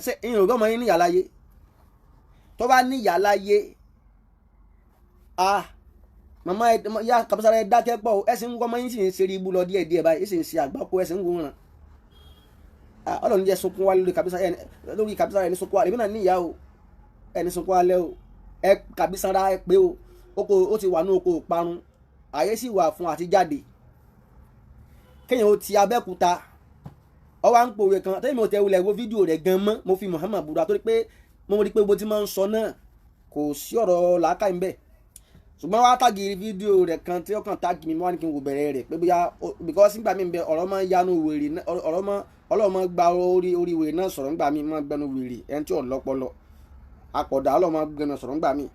ṣe ìyẹn ò gbọ́mọ yín níyà láyé? Tó bá níyà láyé, ah màmá ẹ ya kàbí sanra, ẹ dákẹ́ pọ̀ o. Ẹ sì ń gbọ́mọ yín sì ń ṣeré ibú lọ díẹ̀ díẹ̀ báyìí, ẹ sì ń ṣe àgbákò, ẹ sì ń wòran. Ọlọ́run jẹ́ sunkún wálé lórí kàbí sanra, lórí kàbí sanra ẹni sunkún wálé, èmi náà níyà o, ẹni sunkún wálé o. Ẹ kàbí sanra ẹ pé o, ó ti wà ní oko ìparun, àyè sì wà fún àti jáde. Kéèyàn ó ti Abẹ́òkúta, ọ wá ń pòwe kan tẹ́lẹ̀ mi ò tẹ́ wulẹ̀ wo fídíò rẹ̀ gan mọ́. Mo fi Muhammad búra torí pé mo rí pé bó ti máa ń sọ náà kò sí ọ̀rọ̀ làákàyè ń bẹ̀. Ṣùgbọ́n wá tàgì fídíò rẹ̀ kan tí ó kàn tàgì mi, wá ní kí n wò bẹ̀rẹ̀ rẹ̀ pé bóyá because nígbà míì bẹ ọ̀rọ̀ máa ń yanu wèrè, ọ̀rọ̀ máa Ọlọ́run máa gba orí orí wèrè náà sọ̀rọ̀ nígbà míì, máa gbẹnu wèrè ẹni tí ò lọ́pọlọ àpọ̀dà Ọlọ́run máa gbẹnu sọ̀rọ̀ nígbà míì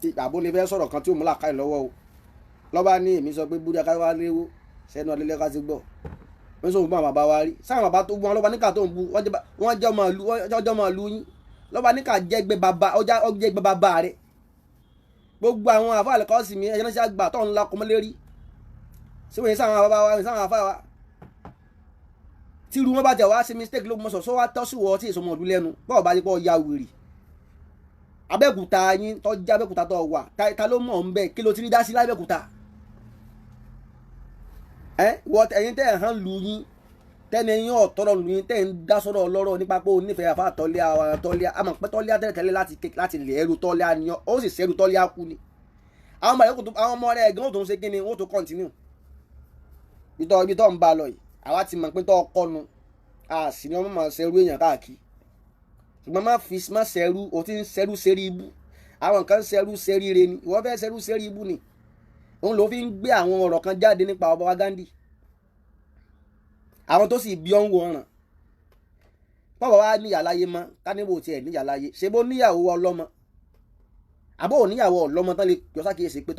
tí àbó lè fẹ́ sọ̀rọ̀ kan tí ò mú làákàyè lọ́wọ́ o. Lọ́ba ní èmi sọ pé búdí akáwá léwó sẹ́nu ọlẹ́lẹ́ ká ti gbọ́ wọ́n sọ fún àwọn bàbá wa rí sáwọn bàbá tó bu wọn lọ́ba níkà tó ń bu wọ́n jẹ́ ọmọ ìlú yín lọ́ba níkà jẹ́gbẹ́ bàbá ọjà jẹ́gbẹ́ bàbá rẹ̀. Gbogbo àwọn àfa àlẹ́kọ́sì mi ẹ̀yẹ́ náà gbà tó ń la kọ́mọ́lé rí sí wọ́n yẹn sáwọn bàbá wa sáwọn àfa wa tí irú wọn bá tẹ̀ wá ṣe mistake ló mọ̀ sọ wá tọ́ sí wọ́ tí èso ọmọ ìlú lẹ́nu bọ́ọ̀ bá ti pọ̀ ya wèrè. Abẹ́òkúta yín tó jẹ́ Abẹ́òkúta tó wà ta ló mọ̀ ń bẹ̀ kí ló ti rí dá sí lábẹ́òkúta? Ẹ wọ ẹ̀yin tẹ́ ẹ̀ hàn lù yín tẹ́ni yín ọ̀tọ́rọ̀ lù yín tẹ́ ẹ̀ ń dá sọ́rọ̀ ọlọ́rọ̀ nípa pé o nífẹ̀ẹ́ àfa tọ́lé àwọn tọ́lé àmọ́ pé tọ́lé tẹ́lẹ̀ láti lè ẹrú tọ́lé ni ó sì ṣẹ́rú tọ́lé kú ni. Àwọn ọmọ rẹ̀ àwọn ọmọ rẹ̀ gan tó ń ṣe kí ni wọ́n tó kọ́ntínú ibi tó ń bá lọ yìí. Àwa ti mọ̀ pé tó kọ́nu a sì ní ọmọ máa ṣerú èèyàn káàkiri, ṣùgbọ́n má fi má ṣerú, o ti ń ṣerú ṣeré ibú. Àwọn kan ṣerú ṣeré ire ni ìwọ fẹ́ ṣerú ṣeré ibú ni. Òun ló fi ń gbé àwọn ọ̀rọ̀ kan jáde nípa ọba wa Gandhi, àwọn tó sì bí ọ́n wo ọ̀ràn pọ́pọ́ wa níyà láyé mọ́ káníwò tiẹ̀ níyà láyé ṣé bó níyàwó ọlọ́mọ àbó níyàwó ọlọ́mọ tán lè yọ sákìyèsí pé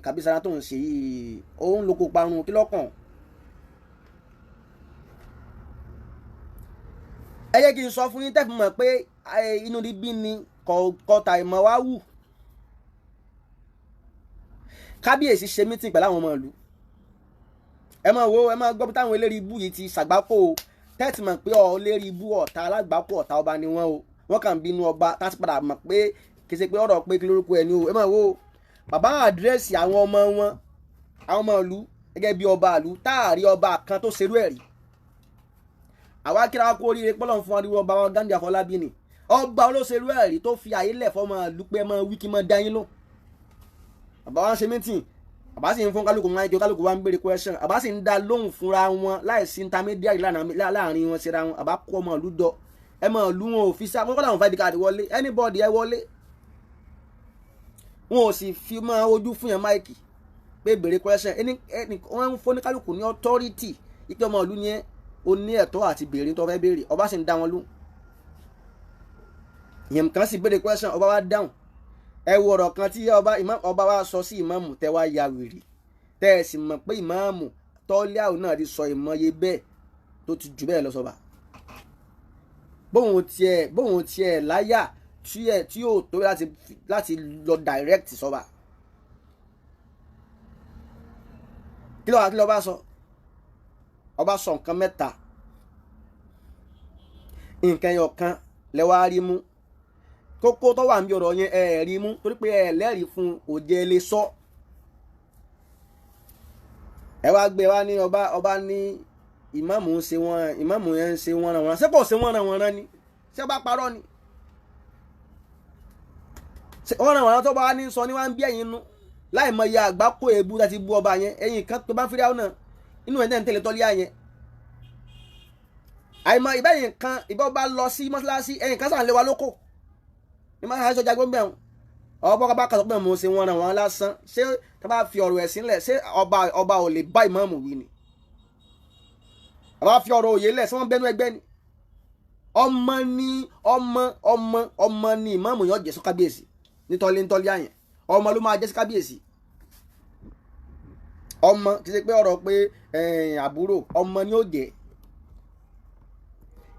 kàbísára tó ń ṣe yìí òun ló kó parun kí lọ́kàn. Ẹ jẹ́ kí n sọ fún yín tẹ́fù mọ̀ pé inú bíbí ni kọ́ta ìmọ̀ wa wù. Kábíyèsí ṣe mítìn pẹ̀lú àwọn ọmọ ìlú. Ẹ máa wo, ẹ máa gbọ́ bí táwọn eléré ibú yìí ti ṣàgbákò o. Tẹ́tì mọ̀ pé eléré ibú ọ̀tá alágbákò ọ̀tá ọba ni wọ́n o. Wọ́n kàn bínú ọba tá a ti padà mọ̀ pé kì í ṣe pé ọ̀rọ̀ pé kí lórúkọ ẹni o. Ẹ máa wo bàbá àdírẹ́sì àwọn ọmọ wọn, àwọn ọmọ ìlú gẹ́gẹ́ bí ọba ìlú táàrí ọba kan tó ṣerú ẹ̀ rí. Àwa kíra kú oríire pọ́lọ́n fún ariwo ọba wọn Gandhi Afọlábí ni ọba olóṣèlú ẹ̀rí tó fi àyè lẹ̀ fọmọ ìlú pé ẹ máa wí kí máa dá yín lò. Bàbá wa ń ṣe mítìn, bàbá sì ń fún kálukú wọn àìjọ kálukú wa ń béèrè question, bàbá sì ń dá lóhùn fúnra wọn láìsí intermediary láàrin wọn síra wọn. Bàbá kó ọmọ ìlú jọ, ẹ mọ ìlú wọn ò fi sá wọn kọ́ làwọn fàdí káàdì wọlé, anybody ẹ wọlé. Wọn ò sì fi máa ojú fún yẹn máìkì pé béèrè question, ẹni wọn ń fún ní kálukú ní authority ìpè ọmọ ìlú ni ẹ o ní ẹ̀tọ́ àti béèrè tó fẹ́ béèrè, ọba sì ń dá wọn lóhùn. Ìyẹn kan sì béèrè question, ọba wa dáhùn. Ẹ wo ọ̀rọ̀ kan tí ọba wa sọ sí ìmáàmù tẹ́ wá ya wèrè, tẹ́ ẹ sì mọ̀ pé ìmáàmù tọ́líàwó náà ti sọ ìmọ̀ye bẹ́ẹ̀ tó ti jù bẹ́ẹ̀ lọ sọba. Bóun tiẹ̀ láyà tí yóò tó láti lọ direct sọba. Kí ló bá sọ? Ọba sọ nǹkan mẹ́ta, nǹkan ẹyọ kan lẹ wá rí mú. Kókó tó wà níbi ọ̀rọ̀ yẹn ẹ rí mú torí pé ẹ lẹ́rìí fún òjẹ́ lè sọ. Ẹ wá gbé wá ní ọba ní ìmáàmù ń ṣe wọn, ìmáàmù yẹn ń ṣe wọn ràn wọn, ṣé kò ṣe wọn ràn wọn rán ni? Ṣé ọba parọ́ ni? Wọn ràn wọn tó bá ní sọ ní wá ń bí ẹ̀yin nu láì mọ iye àgbákò èébú láti bú ọba yẹn. Ẹ̀yin kan tó bá ń fíríà náà inú ẹ̀ náà ń tẹ̀lé tọ́lé yẹn. Àìmọ̀ ìbẹ́yìn kan ìbọn bá lọ sí mọ́ṣáláṣí, ẹ̀yìn kan sàn lé wa lóko ní mọ́ṣáláṣí ọjà gbọ́ngbẹ̀hún. Ọba bá kàtó pé mo ṣe wọn ràn wọn lásán. Ṣé tá bá fi ọ̀rọ̀ ẹ̀sìn lẹ̀, ṣé ọba ò lè bá ìmáàmù wí ni? Àbá fi ọ̀rọ̀ òye lẹ̀, ṣé wọ́n bẹ́nu ẹgbẹ́ ni? Ọmọ ní ọmọ ọmọ ọmọ ní ìmáàmù yóò jẹ́ sí kábíyèsí nítọ́lé nítọ́lé àyàn. Ọmọ ló máa jẹ́ sí kábíyèsí. Ọmọ kì í ṣe pé ọ̀rọ̀ pé àbúrò ọmọ ni ó jẹ́.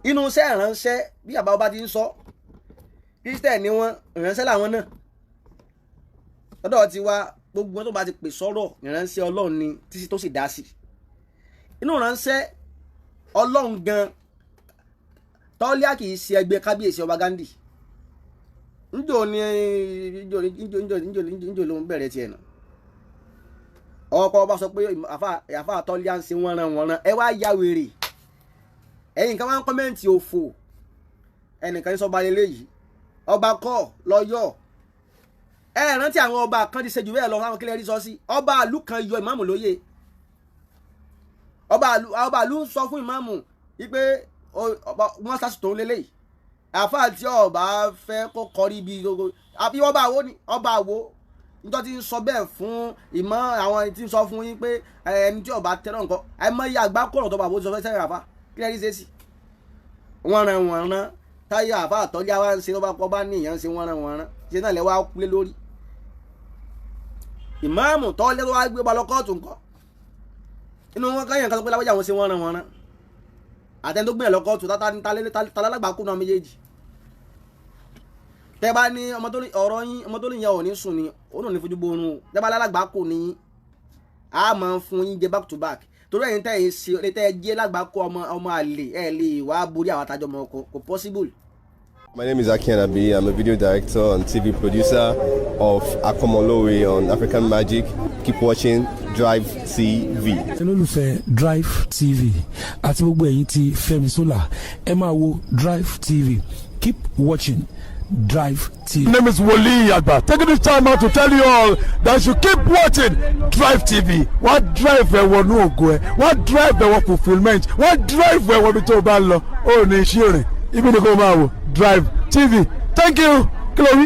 Inú iṣẹ́ ìránṣẹ́, bí àbá ọba ti ń sọ, Christian ni wọ́n, ìránṣẹ́ làwọn náà lọ́dọ̀ ti wá. Gbogbo wọn tó bá ti pè sọ́rọ̀, ìránṣẹ́ Ọlọ́run ni títí tó sì dá sí inú ìránṣẹ́ Ọlọ́run gan. Tọ́líà kì í ṣe ẹgbẹ́ kábíyèsí ọba Gandhi. Njò ní njò njò njò njò njò ló ń bẹ̀rẹ̀ tiẹ̀ náà. Ọkọ ọba sọ pé àfa tọ́líà ń ṣe wọ́n ran wọ́n ran. Ẹ wá ya wèrè. Ẹ̀yin kan máa ń comment òfò. Ẹnìkan ní sọba lélẹ́yìí, ọba kọ́ lọ́yọ̀. Ẹ rántí àwọn ọba kan ti ṣe jù bẹ́ẹ̀ lọ. Àwọn kílẹ̀ rí sọ sí ọba àlú kan yọ ìmáàmù lóye. Ọba àlú ń sọ fún ìmáàmù wípé wọ́n sásìtò ń lélẹ́yìí, àáfàá tí ọba fẹ́ kó kọrí ibi gbogbo. Àbí ọba àwo ni ọba àwo nítorí tí ń sọ bẹ́ẹ̀ fún ìmọ̀ àwọn tí ń sọ fún yín pé ẹni tí ọba tẹ́lọ̀ nǹkan àìmọye àgbá kọ̀rọ̀ tó bá bó ti sọ fẹ́ sẹ́yìn. Àfa kílẹ̀ rí ṣe sí wọ́n ran wọ́n ran táyà. Àfa àtọ́jà wa ń ṣe tó bá kọ́ bá ní ìyẹn ń ṣe wọ́n ran wọ́n ran ṣe náà lẹ́wọ́ á kúlé lórí ìmáàmù tọ́lẹ́ tó wá gbé ba lọ kóòtù ńkọ́. Inú wọn káyàn kan sọ pé lábẹ́jà wọn ṣe wọ́n ran wọ́n ran àtẹni tó gbìyànjú lọ kóòtù találágbà kú náà méjèèjì. Tẹ́ bá ní ọmọ tó ní ọ̀rọ̀ yín, ọmọ tó ní ìyá ò ní sùn ni òun ò ní fojú borun o. Tẹ́ bá lálágbà kù ní a máa ń fún yín jẹ back to back, torí ẹ̀yin tẹ́ ẹ̀ ṣe tẹ́ ẹ jẹ́ lágbà kó ọmọ ọmọ àlè ẹ̀ lè wá borí àwọn àtàjọ ọmọ ọkọ, kò possible. My name is Aki Anabi. I'm a video director and TV producer of Akomolowe on African Magic. Keep watching Drive TV. Olólùfẹ́ Drive TV àti gbogbo ẹ̀yin tí Fẹ́mi Sola, ẹ máa wo Drive TV. Keep watching Drive TV. My name is Wole Agba. Taking this time out to tell you all that you keep watching Drive TV. Wọ́n drive ẹ wọnú ògo ẹ, wọ́n drive ẹ wọ fulfilment, wọ́n drive ẹ wọ ibi tó o bá ń lọ. Ó ní iṣẹ́ rìn, ibi ni kò máa wò Drive TV. Thank you. Kí ló wí?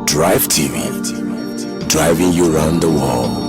Drive TV, driving you round the world.